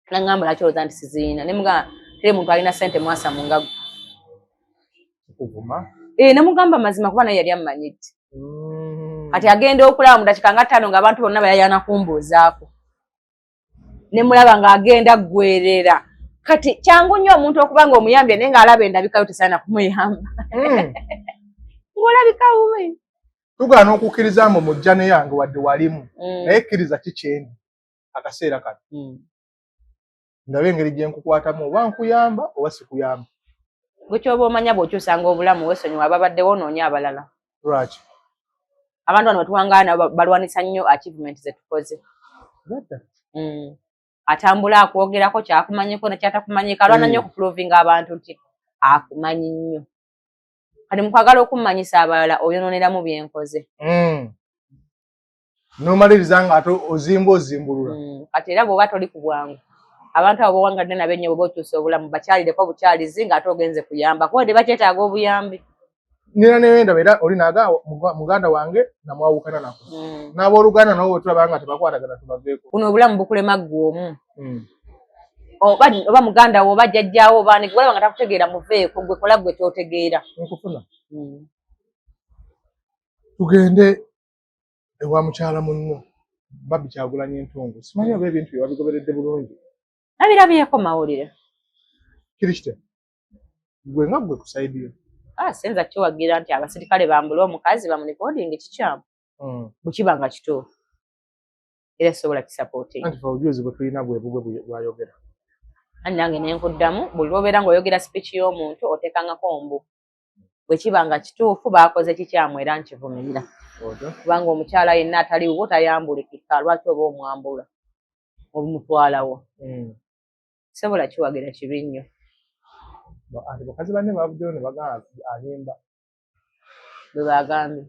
Nangamba, "Lwaki olowooza nti sizirina?" Ne mugamba, "Teri muntu alina ssente mwasa mu ngago." Kuvuma. Eh, ne mugamba mazima kuba naye yali ammanyidde. Kati agenda okulaba mu dakiika nga 5 ng'abantu bonna bayayaana kumbuuzaako, ne mulaba ng'agenda ggwerera. Kati kyangu nnyo omuntu okuba nga omuyambye naye ng'alaba endabikayo tesaana kumuyamba, ng'olabika bubi. Tugaana okukkiriza mbu mujja ne yange wadde walimu, naye kkiriza kikyendi akaseera kano, ndabe engeri gye nkukwatamu, oba nkuyamba oba sikuyamba. Gwe kyoba omanya bw'okyusanga obulamu, weesonyiwa ababaddewo onoonya abalala. Lwaki? Abantu bano bwetuwangaala nabo balwanisa nnyo achievement ze tukoze. Nedda. Atambula akwogerako kyakumanyiko nekyatakumanyiko, alwana nnyo okuprovinga abantu nti akumanyi nnyo. Kati mukwagala okummanyisa abalala, oyonooneramu byenkoze. N'omaliriza nga ate ozimba ozimbulula. Kati era bw'oba toli ku bwangu, Abantu abo bowangadde nabo ennyo, bw'oba okyusa obulamu, bakyalireko bukyalizi ng'ate ogenze kuyamba, kuba tebakyetaaga obuyambi. Nina newendaba era oli naga muganda wange namwawukana nako. N'abooluganda nabo bwetulaba nga tebakwatagana, tubaveeko. Buno obulamu bukulema ggwe omu. Oba muganda wo oba jjajjaawo oba ani, gwolaba nga takutegeera, muveeko, gwe kola gwe kyotegeera. Nkufuna. Tugende ewa mukyala munno Barbie Kyagulanyi Entungu. Simanyi oba ebintu bye wabigoberedde bulungi. Nabirabyeko mawulire. Kiri kitya gwe nga gwe ku side yo? Ah, senza kiwagira nti abasirikale bambule omukazi bamurecordinge, kikyamu. Bwe kiba nga kituufu, era sobola kisupportinga. Anti fe obujulizi bwe tulina bwe bubwe bwayogera. Anti nange nenkuddamu, buli lwobeera ng'oyogera speech y'omuntu oteekangako mbu bwe kiba nga kituufu baakoze kikyamu, era nkivumirira. Otyo. Kubanga omukyala yenna ataliwo tayambulikika, lwaki oba omwambula omutwalawo? Sobola kiwagira, kibi nnyo. Ati bakazi banne bavuddeyo ne bagamba alimba. Bwe bagambye?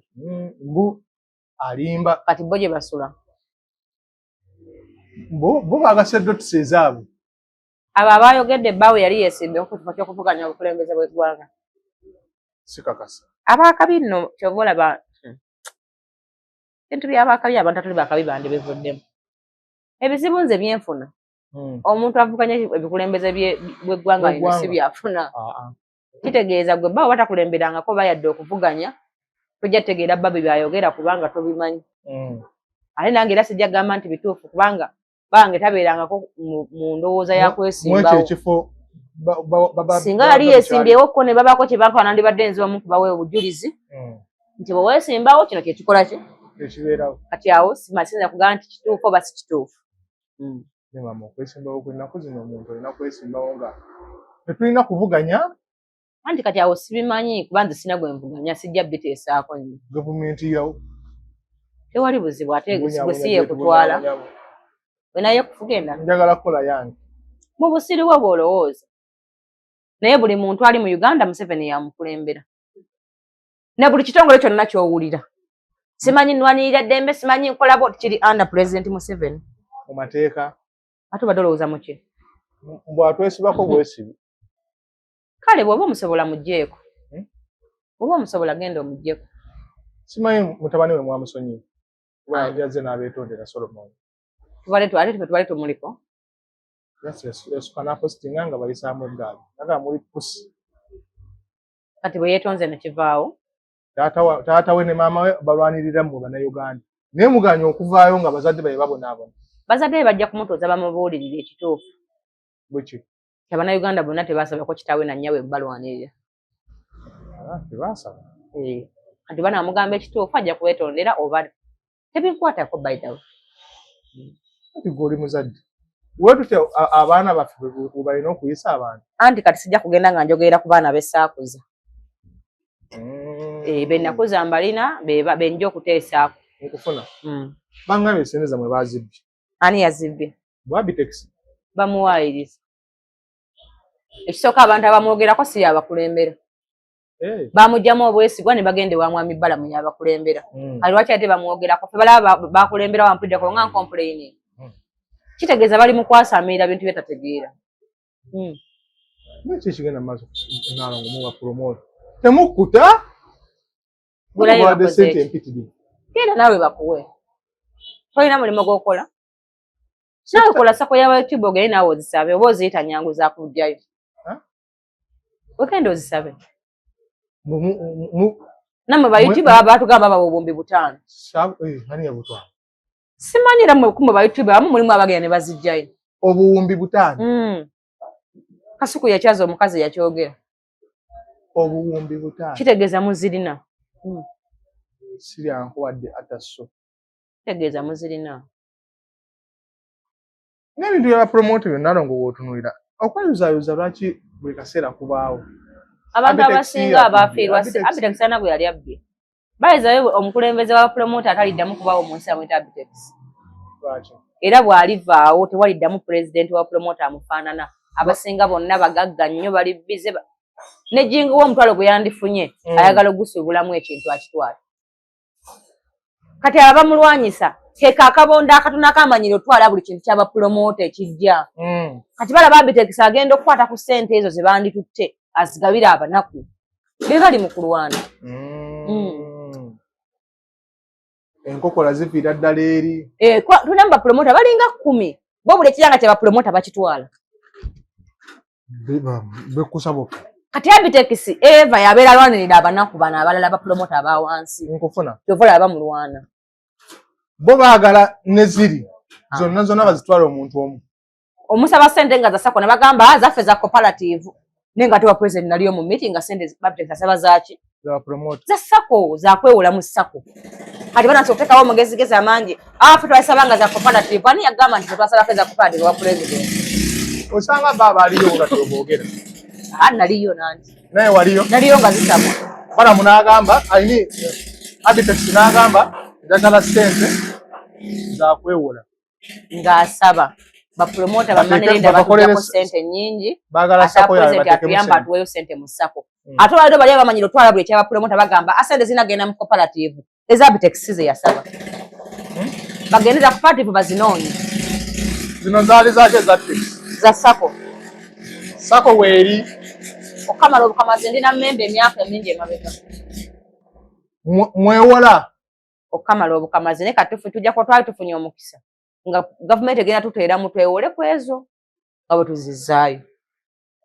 Mbu alimba. Kati bo gye basula? Bo bagase dots ezaabwe. Abo abayogedde, ebbaawe yali yeesimbyewo ku kifo ky'okuvuganya obukulembeze bw'eggwanga? Sikakasa. Abaakabi nno, kyova olaba ebintu by'abaakabi, abantu atali bakabi bandibivuddemu. Ebizibu nze byenfuna, omuntu avuganya ebikulembeze bw'eggwanga lino si Bw'eggwanga. byafuna. Ah, ah. Kitegeeza gwe bba oba takulemberangako oba yadde okuvuganya, tojja tegeera Barbie byayogera kubanga tobimanyi. Ate nange era sijja kugamba nti bituufu, kubanga bange tabeerangako mu ndowooza ya Mwekyo kwesimbawo. Ekifo Singa yali yeesimbyewo ko ne babaako kye bankola, nandibadde nze omu kubawa obujulizi nti bwe weesimbawo kino kye kikola ki ekibeerawo. Kati awo simasinza kugamba nti kituufu oba si kituufu. Ne maama, okwesimbawo kw'ennaku zino, omuntu olina kwesimbawo nga tetulina kuvuganya. Anti kati awo sibimanyi, kuba nze sina gwe nvuganya, sijja biteesaako nnyo. Gavumenti yawo. Tewali buzibu, ate gwe si yekutwala we naye kugenda. Njagala kukola yange. Mu busiri bwo bw'olowooza, naye buli muntu ali mu Uganda Museveni yamukulembera, ne buli kitongole kyonna ky'owulira, simanyi nwanirira ddembe, simanyi nkola bo, kiri under President Museveni. Mu mateeka. Ate obadde olowooza muki? Bw'atwesibako bwesibi. Kale bw'oba omusobola mugjeeko. Hmm? Bw'oba omusobola, genda omuggyeko. Simanyi mutabani we mwamusonyiye, kuba yazze n'abeetondera, Solomon. Tubale ate tufe tubale tumuliko. Yasuka n'apositinga nga bayisaamu eggaali, naga muli pusi. Kati bwe yeetonze ne kivaawo. Taata we ne maama we balwanirira mmwe Bannayuganda, naye muganye okuvaayo nga bazadde baye babonaabona. Bazadde be bajja kumutuuza bamubuulirire ekituufu. Bweki? Abannayuganda bonna tebasabako kitaawe na nnyaabwe balwanirira. Ah, tebaasaba. Eh, kati banaamugamba ekituufu, ajja kwetondera oba tebinkwatako, by the way. Kati gwe oli muzadde, weetutya abaana baffe bwe balina okuyisa abantu? Anti kati sijja kugenda nga njogerera ku baana bessaakuza. Eh, be nakuza mbalina, benja okuteesaako. Nkufuna. Bangambye esente zammwe bazibbye. Ani yazibbye? Bwabitex. Bamuwaayiriza. Ekisooka, abantu abamwogerako si yabakulembera. Bamugjamu obwesigwa ne bagenda ewa Mwami Balamu, yabakulembera. Kati lwaki ate bamwogerako? Fe balaba bakulembera wampuliddeko nga ncomplaining? Kitegeeza bali mu kwasamirira bintu byetategeera. Neki ekigenda mu maaso, Nalongo, muwa promote temukkuta? Gulayo. Bawadde Bakoze sente ki? empitirivu. Genda naawe bakuwe. Tolina mulimu gw'okola naawe, kola SACCO ya YouTube, ogende naawe ozisabe, oba oziyita nyangu zakujjayo. Huh? Wegenda ozisabe. Nammwe ba YouTube batugamba bawa 5000. Ani yabutwala? Simanyi, era mmwe kumwe ba YouTube abamu mulimu abagenda ne bazijjayo. 5000? Kasuku yakyaza omukazi yakyogera. 5000? Kitegeeza muzirina. Siryankuwadde ataso. Kitegeeza muzirina. N'ebintu byaba promote byonna, Nalongo, wootunulira okweyuzayuza, lwaki buli kaseera kubaawo? Abantu Abitex abasinga yakubbye, abafiirwa Abitex. Abitex alina gwe yali abbye. Bayizayo omukulembeze wa promoter ataliddamu kubaawo mu nsi amwita Abitex. Lwaki? Era bw'alivaawo tewaliddamu pulezidenti wa promoter amufaanana. Abasinga bonna bagagga nnyo, bali busy ne jingo w'omutwalo gwe yandifunye ayagala ogusuubulamu ekintu akitwale. Kati aba bamulwanyisa keka akabondo akatono akamanyire otwala buli kintu kyabapulomota ekijja. Kati balaba Abitex agenda okukwata ku ssente ezo ze banditutte azigabire abanaku, be bali mu kulwana. Enkokola ziviira ddala eri. Eh, tulina mu bapulomota balinga 10, bo buli ekiranga kye bapulomota bakitwala. Bekusa bokka. Kati Abitex Eva yabeera alwanirira abanaku bano abalala bapulomota aba wansi. Nkufuna. Kyova olaba bamulwana. Bo baagala ne ziri zonna zonna bazitwala omuntu omu. Omusaba ssente nga za SACCO ne bagamba zaffe za cooperative, naye nga ate wa president naliyo mu meeting nga ssente Abitex asaba zaaki? Za promote. Za SACCO, za kwewola mu SACCO. Kati banatse okuteekawo omugezigezi amangi, ffe twasaba nga za cooperative, ani yagamba nti twasabako eza cooperative wa president? Osanga baaba aliyo nga tyoboogera. Naliyo nanti. Naye waliyo? Naliyo nga zisabwa. Balamu n'agamba, ayini Abitex n'agamba njagala ssente za kwewola. Ng'asaba bapromota bamanerenda batujjako ssente nnyingi, baagala SACCO yaabwe president bateekemu atuyamba ssente. Atuweeyo ssente mu SACCO. Ate olwaliro bali abamanyire otwala buli ekyabapromota bagamba asente zinagenda mu cooperative, eza Abitex si ze yasaba. Bagende za cooperative bazinoonye. Zino zaali zaki eza Tex? Za SACCO. SACCO weeri. Okukamala obukamazi ndi na mmemba emyaka emingi emabega. Mwewola. Okukamala obukamazi naye kati tujja kuba twali tufunye omukisa nga gavumenti egenda tuteera mu twewole ku ezo nga bwe tuzizzaayo.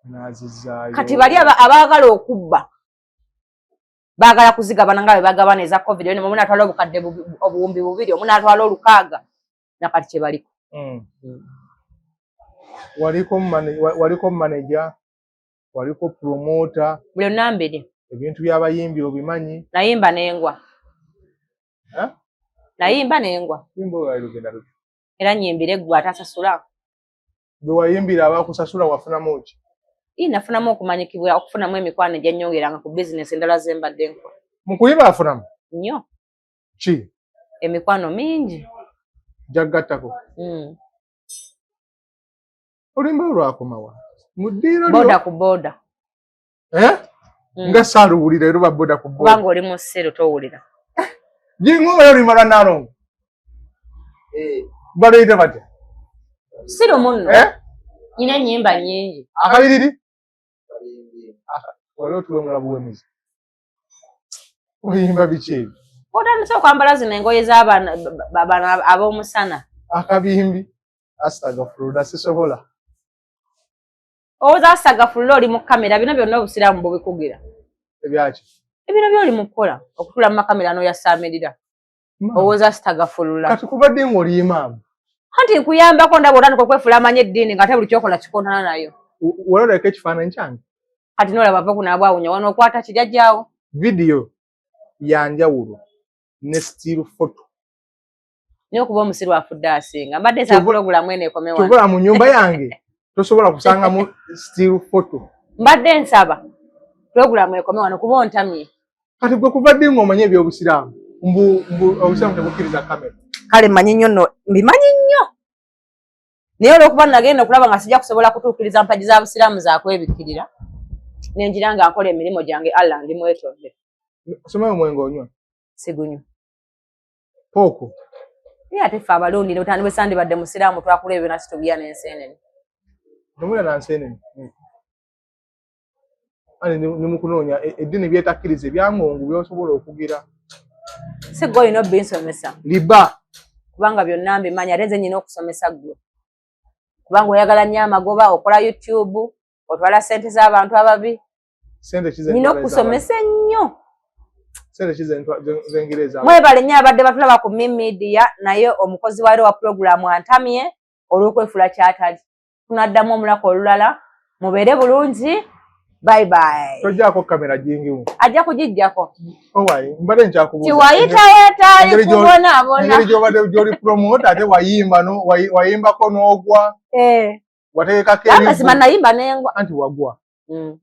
Nazizzaayo. Kati bali abaagala okubba baagala kuzigabana nga bwe bagabana eza COVID, omu n'atwala obukadde 2000, omu n'atwala 600, nakati kye baliko. Waliko manager, waliko promoter. Buli nnambiri. Ebintu by'abayimbi obimanyi. Nayimba n'engwa. Eh? Nayimba n'engwa. Luyimba olwo lwali lugenda lutya? Era nyimbire eggwe atasasula. Bwe wayimbira abakusasula wafunamu ki? Ii, nafunamu okumanyikibwa, okufunamu emikwano egyennyongeranga ku bizinesi endala ze mbadde nkola. Mu kuyimba afunamu? Nnyo. Ki? Emikwano mingi. Gyaggattako? Oluyimba olwo lwakomawa? Mu ddiiro lyo? Boda ku boda. Eh? Nga saaluwulira era oba boda ku boda. Kubanga oli mu ssero towulira. Jingo oluyimba lwa Nalongo. Baluyita batya? Si lumu nno. Eh? Nnyina ennyimba nnyingi. Akabiriri? Wali otuwemula buwemuzi. Oyimba biki ebyo? Otandise okwambala zino engoye z'abaana ab'omusana. Akabimbi astagfirullah sisobola. Owoza astagfirullah oli mu kamera, bino byonna obusiraamu bubikugira. Ebyaki? Ebino by'oli mu kukola okutula mu makamera n'oyasaamirira. Owoza astagfirullah. Kati kubadde ng'oli imaamu. Anti nkuyambako ndaba otandika okwefuula amanyi eddiini ng'ate buli ky'okola kikontana nayo. Waloleko ekifaananyi kyange? Kati n'olaba ava kunaabwawunya wano okwata kijajjaawo. Vidiyo ya njawulo ne still photo. Naye okuba omusiru afudde asinga. Mbadde nsaba pulogulaamu eno ekome wano. Kyova mu nnyumba yange tosobola kusangamu still photo. Mbadde nsaba pulogulaamu ekome wano kuba ontamye. Kati gwe kuva ddi ng'omanyi ebyobusiraamu? Mbu obusiraamu tebukkiriza kamera. Kale mmanyi nnyo nno, mbimanyi nnyo. Naye olw'okuba nagenda okulaba nga sijja kusobola kutuukiriza mpagi za busiraamu za kwebikkirira, ne ngira nga nkola emirimu gyange Allah ndi mwetonde. Somayo omwenge onywa? Sigunywa. Pooko? Naye ate ffe abalundi ne sandibadde musiraamu twakula ebyo nasi tubya n'enseenene. Temulya na nseenene? Ane ni mu kunoonya eddiini byetakkiriza ebyangongu by'osobola okugira. Si ggwe olina obinsomesa. Liba. Kubanga byonna mbimanyi ate nze nnyina okusomesa ggwe. Kubanga oyagala nnyo amagoba, okola YouTube, otwala ssente z'abantu ababi. Ssente ki ze Nnyina ntwala ez'abantu? okusomesa ennyo. Ssente ki ze ngira ez'abantu? Mwebale nnyo abadde batulaba ku Mi Media, naye omukozi wairo wa pulogulaamu antamye olw'okwefuula ky'atali. Tunaddamu olunaku olulala, mubeere bulungi. Bye bye. Tojjaako kamera jingimu. Ajja kugijjako. Owaye, mbadde nkyakubuuza. Tiwayitawo etaali kubonaabona. Engeri gy'obadde gy'oli promoter ate wayimba no, wayimbako n'ogwa. Wategekako Amazima ebivvulu. nayimba n'engwa. Anti wagwa.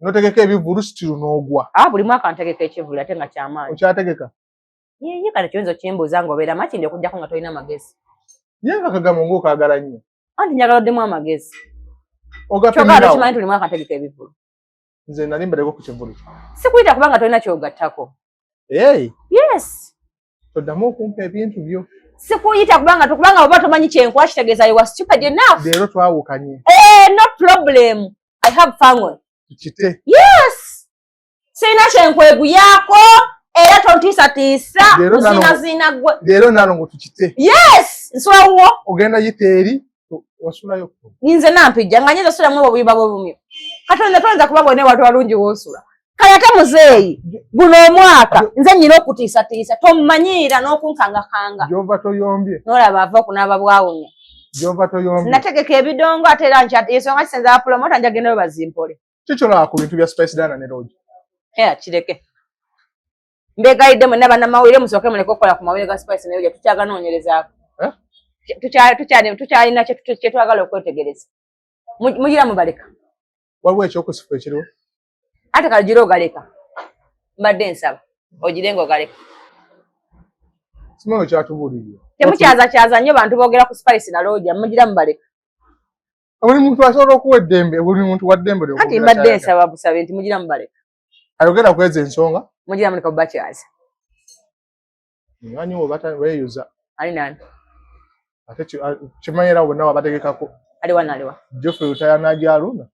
N'otegeka ebivvulu still n'ogwa. Buli mwaka ntegeka ekivvulu ate nga kyamaanyi. Okyategeka? Ye kale kyoyinza okimbuuza ng'obeera Makindye okuggyako nga tolina magezi. Ye nga Kagamo ng'okaagala nnyo. Anti njagala oddemu amagezi. Ogapimirawo. Kyokka tokimanyi nti buli mwaka ntegeka ebivvulu. Nze nali mbaddeko ku kivvulu. Sikuyita kubanga tolina ky'ogattako. Hey. Yes. Toddamu okumpa ebintu byo. Sikuyita kubanga oba tomanyi kyenkola, kitegeeza you are stupid enough. Leero twawukanye. Eh, no problem, I have family. Tukite. Yes, sirina kyenkweguyaako era tontiisatiisa. Leero nano- Zinaziina gwe. Leero Nalongo tukite. Yes, nsulawo. Ogenda yita eri wasulayo. Nze nampijja nga nyinza sulamu obwo obuyumba bw'obumyu. Katonda toyinza kuba bwene watu walungi woosula. Kale ate muzeeyi, guno omwaka nze nyina okutiisatiisa, tommanyiira n'okunkangakanga. Gyova toyombye. N'olaba ava okunaaba bwawunya. Gyova toyombye. Nategeka ebidongo ate era nkya ensonga kisenza promota njagendayo bazimpole. Kikyolaba ku bintu bya Spice Diana ne Roger? Era kireke, mbegayidde mwenna bannamawulire, musooke muleke okukola ku mawulire ga Spice ne Roger, tukyaganoonyerezaako. Eh? Tukyalina kye twagala okwetegereza. Mugira mubaleka. Waliwo ekyokusifu ekiriwo. Ate kale gira ogaleka, mbadde nsaba ogire nga ogaleka. Simanyi kyatubuulirira. Temukyazakyaza nnyo bantu boogera ku Spice na Roger, mugira mubaleka. Buli muntu asobola okuwa eddembe, buli muntu wa ddembe lye Kati okwogera mbadde ky'ayagala. nsaba busabe nti mugira mubaleka. Ayogera ku ezo ensonga. Mugira muleka bubakyaza. Munywanyi wo beeyuza. Ali nani? Ate kimanyi era bonna wabategekako. Aliwa naliwa? Geoffrey Lutaaya Najaluna.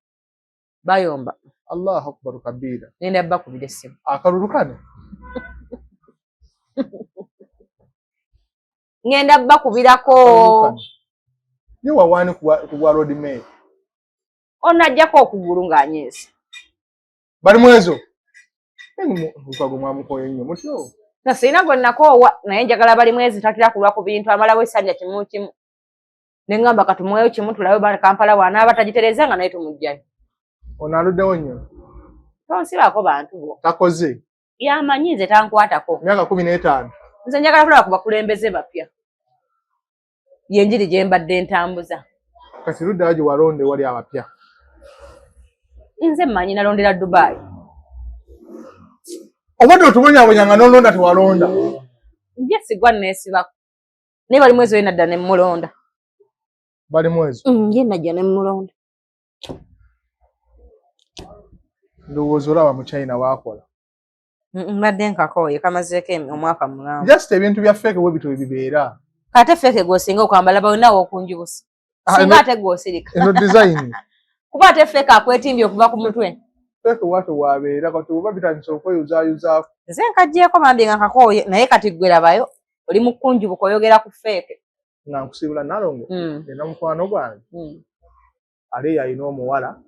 Bayomba. Allahu akbar kabiira. Ngenda bakubira essimu. Akalulu kane. Ngenda bakubirako. Akalulu kane. Ye wawaani ku bwa Lord Mayor? Ono ajjako okugulu ng'anyiiza. Bali mu ezo. Lukwago mwamukoye nnyo mutyo. Na sirina gwe nakoowa, naye njagala bali mwezi tatera kulwa ku bintu, amalawo essanja kimu kimu. Ne ŋŋamba katumuweyo kimu tulabe ba Kampala bw'anaaba tagitereeza nga naye tumugjayo. Ono aluddewo nnyo. Tonsibaako bantu bo. Takoze. Yamanyi nze tankwatako. Myaka 15. Nze njagala kulaba ku bakulembeze bapya. Yenjiri gye mbadde ntambuza. Kati luddayo gye walonda ewali abapya. Nze mmanyi nalondera Dubai. Obadde otubonyabonya nga n'olonda tewalonda. Nje sigwa neesibako. Naye bali mwezi oyo nadda ne mmulonda. Bali mwezi. Ye najja ne mmulonda. Ndowooza olaba mu China waakola. Mbadde nkakooye kamazeeko omwaka mulamba. Just ebintu bya fake bwe bityo bibeera. Ate fake gw'osinga okwambala bawona w'okunjubusa. Ah, Singa ate gw'osirika. Eno design. Kuba ate fake akwetimbye okuva ku mutwe. Fake wato wabeera kati oba bitandise okweyuzaayuzaako. Nze nkaggyeko bambi nga nkakooye, naye kati ggwe labayo oli mu kkunjubuka oyogera ku fake. Nga nkusiibula Nalongo. Nina mukwano gwange. Ali eyo alina omuwala.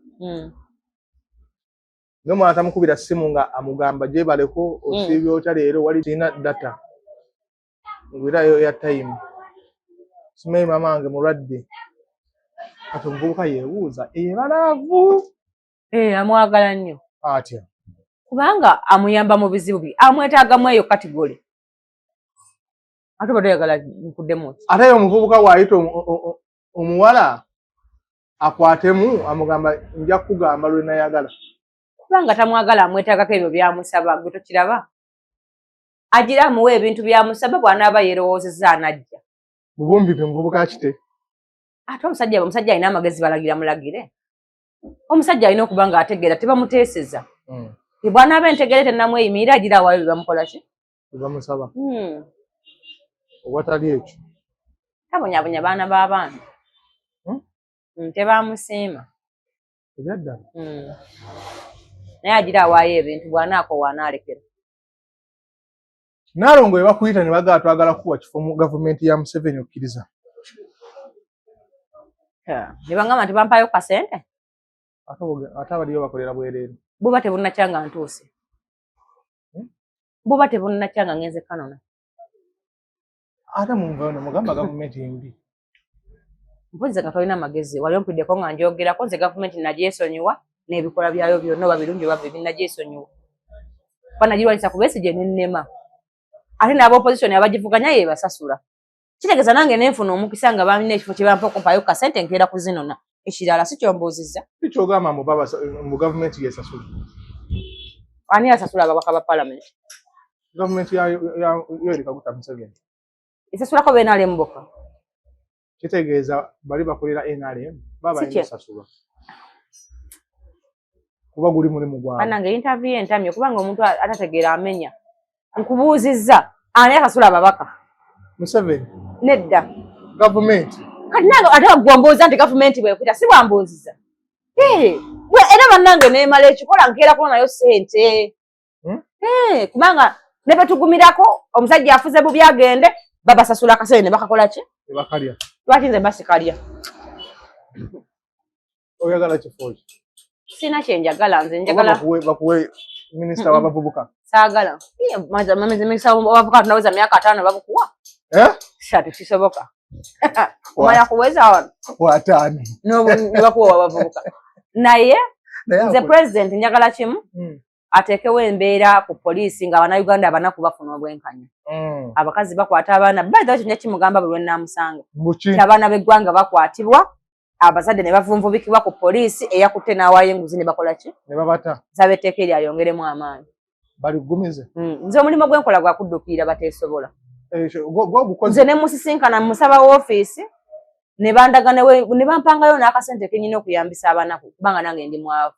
N'omwana tamukubira ssimu nga amugamba gyebaleko osiibye otya leero wali sirina data. Ngwirayo airtime. Simanyi maama wange mulwadde. Kati omuvubuka yeebuuza ebalaavu. Eh, amwagala nnyo. Atya? Kubanga amuyamba mu bizibu bye. Amwetaagamu eyo category. Ate obadde oyagala nkuddemu ki? Ate ye omuvubuka bw'ayita omuwala akwatemu amugamba nja kukugamba lwe nayagala. Kubanga tamwagala, amwetaagako ebyo by'amusaba, gwe tokiraba? Agira amuwa ebintu by'amusaba, bw'anaaba yeerowoozezza anajja. Mubumbi bye muvubuka kite. Ate omusajja alina amagezi, balagira mulagire. Omusajja alina okuba ng'ategeera, tebamuteeseza. Bw'anaaba entegere tennamweyimirira, agira awaayo bye bamukola ki? Bye bamusaba. Owatali ekyo. Tabonyabonya baana b'abaana. Tebamusiima. Ebyaddala. Naye agira awaayo ebintu, bw'anaakoowa anaalekera. Nalongo bwe bakuyita ne bagamba twagala kukuwa kifo mu gavumenti ya Museveni, okkiriza? Ne bangamba nti bampaayo kasente. Ate abaliyo bakolera bwereere. Buba tebunnakya nga ntuuse. Buba tebunnakya nga ngenze kanona. Ate munvayo ne mugamba gavumenti mbi. Mpozi nga tolina magezi, wali ompiddeko nga njogerako nze gavumenti nagyesonyiwa n'ebikolwa byayo byonna, oba birungi oba bibi, nagyesonyiwa. Kuba nagirwanyisa ku Besigye nennema. Ate n'aba opposition abagivuganya yeebasasula. Kitegeeza nange nenfuna omukisa nga balina ekifo kye bampa okumpaayo kasente, nkeera kuzinona. Ekirala si kyombuuzizza. Kikyogamba mu gavumenti yesasula. Ani asasula ababaka ba palamenti? Gavumenti ya Yoweri Kaguta Museveni. Esasulako ba NRM bokka. Kitegeeza bali bakolera NRM baba balina osasulwa. Kuba guli mulimu gwabwe. Bannange, interview entamye kubanga omuntu atategeera amenya. Nkubuuzizza. Ani asasula ababaka? Museveni. Nedda. Gavumenti. Kati nange ate gwombuuza nti gavumenti bwekuyita, si bwambuuziza. Era bannange neemala ekikola, nkeera kuba nayo ssente. Hmm? Kubanga ne betugumirako omusajja afuze bubi agende, babasasula akasente ne bakakola ki? Ne bakalya. Lwaki nze mba sikalya? Oyagala kifo ki? Sina kyenjagala, nze Oba njagala bakuwe minisita Mm-mm. w'abavubuka? Saagala. Minisita wabavubuka tunaweza myaka 5 babukuwa. Eh? Sha, tekisoboka. Omala kuweza wano Wataano. Ne bakuwa wabavubuka, naye Naye nze president njagala kimu, ateekewo embeera ku poliisi nga Abannayuganda abanaku bafuna obwenkanya. Abakazi bakwata abaana. By the way, kyo kimugamba buli lwe naamusanga. Mbuki? Nti abaana b'eggwanga bakwatibwa, abazadde ne bavunvubikibwa ku poliisi, eyakutte n'awaayo enguzi ne bakola ki? Ne babata. Nsaba etteeka eryo ayongeremu amaanyi. Baligumize. Nze omulimu gwenkola gwa kudduukirira bateesobola. Gwogukoze. Nze ne musisinkana, musaba woofiisi ne bandaga ne bampangayo n'akasente kenyina okuyambisa abanaku, kubanga nange ndi mwavu.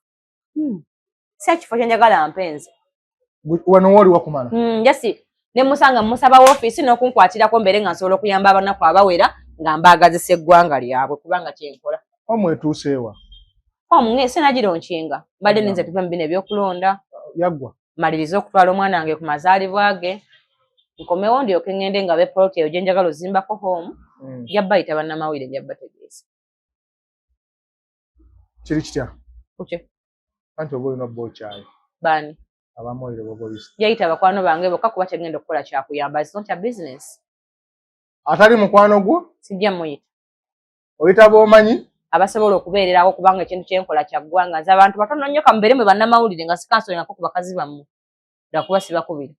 Si ekifo kyenjagala mpenze. Wano wooli wakumala. Jasi ne musanga musaba woofiisi n'okunkwatirako mbeere nga nsobola okuyamba abanaku abawera nga mbaagazisa eggwanga lyabwe, kubanga kyenkola. Omwetuuseewa? Omunge sinagiraunchinga, mbadde ninze tuve mu bino ebyokulonda. Yaggwa. Malirize okutwala omwana wange ku mazaalibwa ge, nkomewo ndyoke ŋŋende nga beplot eyo gye njagala ozimbako home. Nja bayita bannamawulire, nja bategeeza. Kiri kitya? Kutyo. Anti oba olina obba okyayi. Baani? Abamawulire bobolisi. Yayita bakwano bange bokka, kuba kyegenda okukola kyakuyamba, it's not a business. Atali mukwano gwo? Sijja muyita. Oyita b'omanyi. Abasobola okubeererawo, kubanga ekintu kyenkola kya ggwanga. Nze abantu batono nnyo kamubeere mwe bannamawulire nga sikansolengako ku bakazi bammwe, lwakuba sibakubira.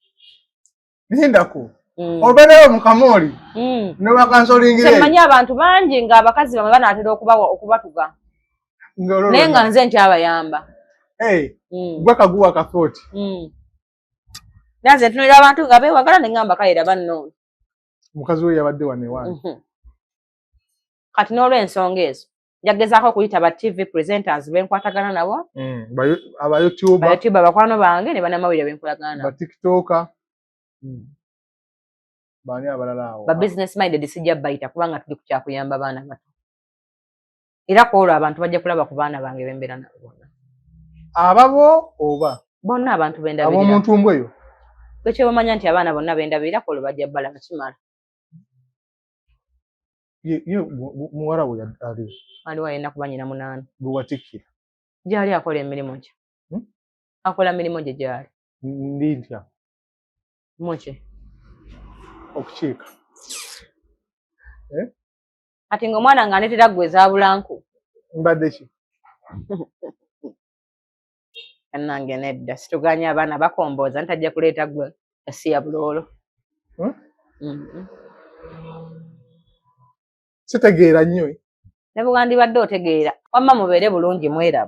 Lindako. Obeereyo mu kamooli ne bakansolingira. Kyemmanyi, abantu bangi ng'abakazi bamwe banaatera okubatuga, naye nga nze nkyabayamba. Gwe kaguwa kafooti. Nanze ntunulira abantu nga beewagala ne ŋŋamba kayera banno. Mukazi we yabadde wano ewange. Kati n'olw'ensonga ezo njagezaako okuyita ba TV presenters benkwatagana nabo, Aba YouTuber, ba YouTuber bakwano bange ne bannamawulire benkolagana nabo. Ba TikToker, baani abalala awo? Ba business minded sijja bayita, kubanga tuli ku kyakuyamba baana bato. Era ku olwo abantu bajja kulaba ku baana bange bembeera nabo bonna. Ababo oba Bonna abantu bendabirira. Ab'omuntumbwe eyo? Gwe kyebamanya nti abaana bonna bendabirira, ku olwo bajja balaba, kimala. Ye muwala we ali? Aliwo alina kuba nyina 8. Gwe watikkira. Gyali akola emirimu gye. Hmm? Akola mirimu gye gyali. Ndi ntya? Muki? Okukiika. Kati ng'omwana ng'andeetera ggwe ezaabulanku. Mbadde ki? Nange nedda, situganya abaana bakombooza ntajja kuleeta ggwe asiya buloolo. Hmm? Mhm. Sitegeera nnyo. Ne bwewandibadde otegeera, wamma mubeere bulungi, mweraba.